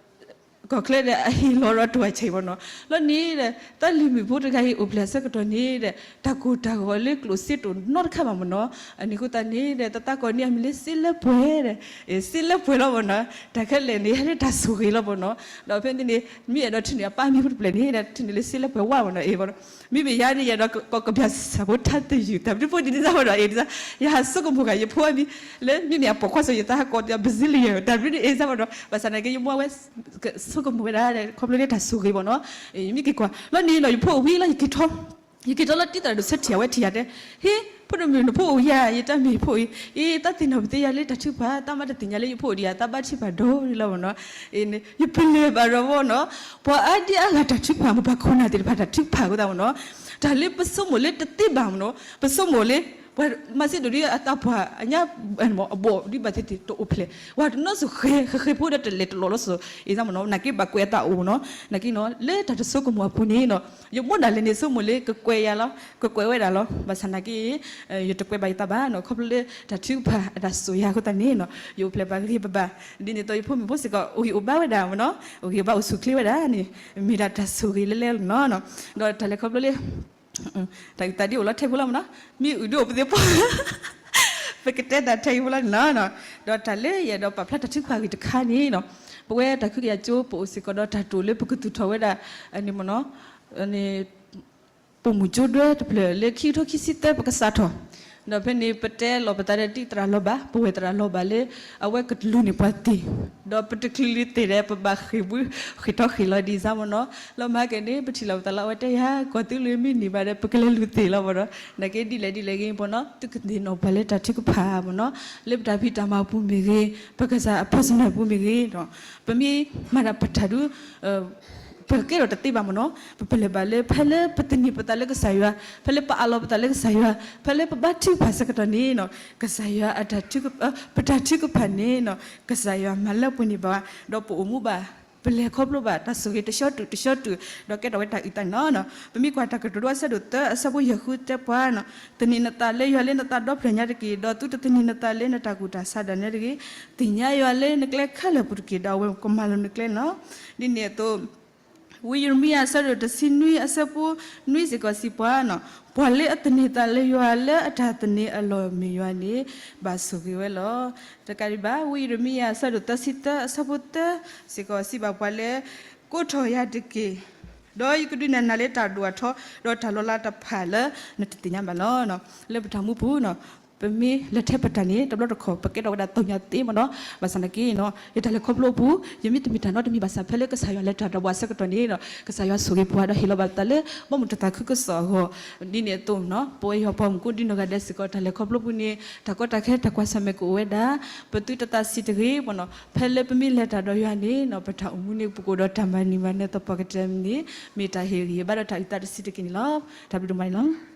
ဒီးတိၢ်အဆဲးမ့ၢ်နီၤ. လီၤန့ၣ်ဒီး တၢ်လံၤမုၣ်ဖိတဂၤအံၤ အိၣ်ဖျဲၣ်အဆၢကတီၢ်န့ၣ်ဒီး တၢ်ကိၢ်တၢ်ဂီၤလၢကျိၣ်စ့တအိၣ်နီတခါဘၣ်မ့ၢ်နီၤ. အန့ၣ်အဃိသတးန့ၣ်ဒီး တၢ်သးကီၢ်န့ၣ်အမံၤလၢစ့လၢပှဲၤဒီး စ့လၢပှဲၤလီၤမ့ၢ်နီၤ. တၢ်ခဲလၢာ်န့ၣ် ဟဲလၢတၢ်ဆိၣ်ဂ့ၤလီၤမ့ၢ်နီၤ. ဒီးဖဲန့ၣ်န့ၣ် မ့ၢ်အဲၣ်ဒိးထုးန့ၢ်အပၢ်မံၤဖိတဖျၢၣ်န့ၣ်ဒီး ထုးန့ၢ်လၢစ့လၢပှဲၤဝါမ့ၢ်နီၤ အ့ၣ်မ့ၢ်နီၤ. မ့မ့ၢ်ယၤန့ၣ် ယအဲၣ်ဒိးကိးကဘျၣ်စၢ်ဖိထါတယုၢ် တၢ်ဘျုးဖိဒ်န့ၣ်စၢ်မ့ၢ်နီၤ အ့ၣ် ယဟးဆိကမိၣ်ဃာ်ယဖိအမံၤ လၢမ့မ့ၢ်အပိာ်ခွါစီၤ ယသးဟးကိးတၢ် Brazilian တၢ်ဘျုးန့ၣ်အ့ၣ်စၢ်မ့ၢ်နီၤ. ဘၣ်ဆၣ်နာ်က့ ယမိၢ်ဝဲ ဆိကမိၣ်ဝဲဒၣ် ခီဖျိလၢတၢ်ဆိၣ်ဂ့ၤမ့ၢ်နီၤ. ယမ့ၢ်က့ၤကွၢ် လီၤန့ၣ်ဒီး ယဖိအိၣ်ဝံၤလီၤ ယက့ၤထီၣ် ယက့ၤထီၣ်လီၤတံၢ်သရၣ်ဒိၣ်ဆၢထံၣ် အဝဲထံၣ်ယၤတဲ ဟ့ ဖိဒိၣ်မုၣ် နဖိအိၣ်ယၤ ယတၢ်မ့ၢ်ဖိအံၤ အ့ တၢ်သ့ၣ်နီၣ်ပသ့ယၤလၢတၢ်ထုကဖၣ် တၢ်မၤတသ့ၣ်ညါလၢယဖိအိၣ်ဒံးဧါ တၢ်ဘၣ်ထုကဖၣ်ဒီးလီၤမ့ၢ်နီၤ. ယပလၢၢ်ဘၣ်ဒီးမ့ၢ်နီၤ ပှၤအါဒံအါဂၤတၢ်ထုကဖၣ် မိၢ်ပၢ်ခိၣ်နၢ်သ့ၣ်တဖၣ် တၢ်ထုကဖၣ်အဃိသတးမ့ၢ်နီၤ တၢ်လၢပဆိကမိၣ်လၢတသ့ဘၣ်မ့ၢ်နီၤ ပဆိကမိၣ်လၢ ပှၤမၤစ့ဒိၣ်ဒ်အသးပှၢ်အညါ အဘီၣ်ဒ်ဘၣ်သ့ၣ်သ့ၣ်တအိၣ်ဖျဲၣ် ပှၤတနီၤစိၤဃဲ ဃဲဃဲဖိဒီးတလဲၤတလီၤလီၤစိၤ အ့ၣ်စၢ်မ့ၢ်နီၤ နာ်က့ဘၣ်ကွဲးအသးအိၣ်နီၤ နာ်က့နီၤ လၢတၢ်တဆိကမိၣ်အပူၤန့ၣ်နီၤ ယမိၢ်ဒၣ်လဲာ်န့ၣ် ဆိကမိၣ်လၢကကွဲးယၤလီၤ ကကွဲးဝဲဒၣ်လီၤ ဘၣ်ဆၣ်နာ်က့ ယတကွဲးဘၣ်ယသးဘၣ်နီၤ ခီဖျိလၢတၢ်ထုကဖၣ်အတၢ်စိာ်ယၤအဃိသတးန့ၣ်နီၤ ယအိၣ်ဖျဲၣ်ဘၣ်ဂ့ၤဘၣ်ဘၣ် ဒ်န့ၣ်အသိး ယဖိမုၣ်ဖိစ့ၢ်ကီး အိၣ်ဂံၢ်အိၣ်ဘါဝဲဒၣ်မ့ၢ်နီၤ အိၣ်ဂံၢ်အိၣ်ဘါအိၣ်ဆူၣ်ချ့ဝဲဒၣ်န့ၣ် မ့ၢ်ဒၣ်တၢ်ဆိၣ်ဂ့ၤလၢလဲလီၤနီၤ ဒီးတၢ်လဲၤခီဖျိလၢ တၢ်အုၣ်သးဒ်အိၣ်လီၤထဲဖိလီၤမ့ၢ်နီၤ မ့ၢ်အုၣ်ဒ်အိၣ်ပသ့ၣ်ဖိ ပကတဲတၢ်ထဲအံၤဖိလီၤန့ၣ်လီၤ. ဒီးတၢ်လၢယအဲၣ်ဒိးပာ်ဖျါတၢ်ထုကဖၣ်ဂ့ၢ်တခါန့ၣ်နီၤ ပဝဲတၢ်ခွဲးကယာ်ကၠိ ပအိၣ်စ့ၢ်ကီးဒီးတၢ်တိာ်လၢပကသူၣ်ထီၣ်ဝဲဒၣ် အန့ၣ်မ့ၢ်နီၤ ပိာ်မုၣ်ကၠိဒွဲတဖျၢၣ်လၢခံကထိခံဆံသၢ ပကစးထီၣ်, ဒီးဖဲန့ၣ် ပတဲလီၤပသးဒီးတံၢ်သရၣ်လီၤဘၣ်, ပဝဲၢ်သရၣ်လီၤဘၣ်လၢ အဝဲကလူၤန့ၢ်ပှၤသ့ၣ်, ဒီးပတချုးလုၢ်သ့ၣ်ဒီး ပဘၣ်ဃ့ၢ်ဘု ဃ့ၢ်ထီၣ်ဃ့ၢ်လီၤဒ်စၢ်မ့ၢ်နီၤ, လီၤမၤက့ၤန့ၣ် ပထံၣ်လီၤပသးလၢအဝဲတဲယၤ ကွၢ်သုလုၢ်မ့ၢ်န့ၢ်ဘၣ်ဒီး ပကလဲၤလုၢ်သ့ၣ်လီၤမ့ၢ်နီၤ, နာ်က့ဒ်လဲၣ်ဒ်လဲၣ်ဂ့ၤမ့ၢ်နီၤ သုကသ့ၣ်နီၣ်ပှၤလၢတၢ်ထုကဖၣ်မ့ၢ်နီၤ, လၢပတၢ်ဖံးတၢ်မၤပူၤမ့ၢ်ဂ့ၤ, ပကစၢ်အ personal ပူၤမ့ၢ်ဂ့ၤဒီး ပမ့ၢ်မၤတၢ်ပတၢ်ဒုး ပကဲထီၣ်တသ့ဘၣ်မ့ၢ်နီၤ, ပပလၢၢ်ဘၣ်လၢ ဖဲလၢပသန့ၤပသးလၢကစၢ်ယွၤ, ဖဲလၢပအးလီၤပသးလၢကစၢ်ယွၤ, ဖဲလၢပဘါထုကဖၣ်ဆၢကတီၢ်န့ၣ်နီၤ, ကစၢ်ယွၤအတၢ်ထုက, ပတၢ်ထုကဖၣ်န့ၣ်နီၤ, ကစၢ်ယွၤမၤလၢပှဲၤန့ၢ်ဘၣ်, ဒီးပအိၣ်မူဘၣ်, ပလဲၤခီဖျိဘၣ် တၢ်ဆိၣ်ဂ့ၤတဆှီတုၤတဆှီတုၤ, ဒီးကဲထီၣ်ဝဲတၢ်အုၣ်သးန့ၣ်လီၤ. ပမ့ၢ်ကွၢ်တၢ်ကတိၤဒိအဆၢဒိၣ်သၢအဆၢဖိယဲၢ်ဃုတဲပှၤနီၤ, သန့ၤနသးလၢယွၤလၢနသးဒီဖျၢၣ်ညါတက့ၢ်, ဒီးသုတသန့ၤနသးလၢနတၢ်ကူၣ်တၢ်ဆးဒၣ်နဲတဂ့ၤ, သ့ၣ်ညါယွၤလၢနကျဲခဲလၢာ်ပူၤတက့ၢ်, ဒီးအဝဲကမၤလိၤနကျဲန့ၣ်လီၤ. ဒ်န့ၣ်အသိး ဝံယံးရမံယၤအဆၢဒိၣ်တဆံနွံအဆၢဖိနွံစ့ၢ်ကီးစံးပှၤနီၤ, ပှၤလၢအသန့ၤသးလၢယွၤလၢအတၢ်သန့ၤအလီၢ်မ့ၢ်ယွၤန့ၣ် ဘၣ်ဆိၣ်ဂ့ၤဝဲလီၤ. တကးဒံးဘၣ် ဝံယံးရမံယၤအဆၢဒိၣ်သၢဆံသၢအဆၢဖိသၢစ့ၢ်ကီးစံးဘၣ်ပှၤလၢ ကိးထီၣ်ယၤတက့ၢ်, ဒီးယကဒုးနဲၣ်နၤလၢတၢ်ဒိၣ်အထီ, ဒီးတၢ်လီၤလးတဖၣ်လၢနတသ့ၣ်ညါဘၣ်လီၤ. လၢပတၢ်မူပူၤနီၤ ပမ့ၢ်လဲၤထဲပတၢ်န့ၣ် တဘျီတခီၣ် ပကဲထီၣ်ဝဲဒၣ်သ့ၣ်ညါသ့မ့ၢ်နီၤ, ဘၣ်ဆၣ်နာ်က့နီၤ ယတၢ်လဲၤခီဖျိအပူၤ ယမ့ၢ်တမ့ၢ်တၢ်နီတမံၤဘၣ်ဆၣ် ဖဲလၢကစၢ်ယွၤလဲၤတၢ်ဒီးပှၤဆၢကတီၢ်န့ၣ်နီၤ ကစၢ်ယွၤဆိၣ်ဂ့ၤပှၤဒီးဟ့ၣ်လီၤဘၣ်ပသးလၢ ဘီမုၢ်တၢ်သးခုကစီၣ်အဂီၢ်, ဒ်န့ၣ်အသိးနီၤ ပဝဲယွၤပှၤမုၣ်ကိးဒံနီၢ်ဂၤဒဲးစ့ၢ်ကီး တၢ်လဲၤခီဖျိပူၤန့ၣ် တၢ်ကီတၢ်ခဲတၢ်ကွၢ်ဆၢၣ်မဲာ်ကအိၣ်ဝဲဒၣ်, ပသုတသးဆံးတဂ့ၤမ့ၢ်နီၤ, ဖဲလၢပမ့ၢ်လဲၤတၢ်ဒီးယွၤန့ၣ်နီၤ ပတၢ်အိၣ်မူန့ၣ် ပကအိၣ်ဒီးတၢ်မၤနံၤမၤနၢၤသပှၢ်ကတၢၢ်န့ၣ် မ့ၢ်တၢ်ဟ့ၣ်ဂံၢ်ဟ့ၣ်ဘါဒီးတၢ်အုၣ်သးတဆံးတက့ၢ်န့ၣ်လီၤ. တၢ်ဘျုးဒိၣ်မးန့ၣ်လီၤ.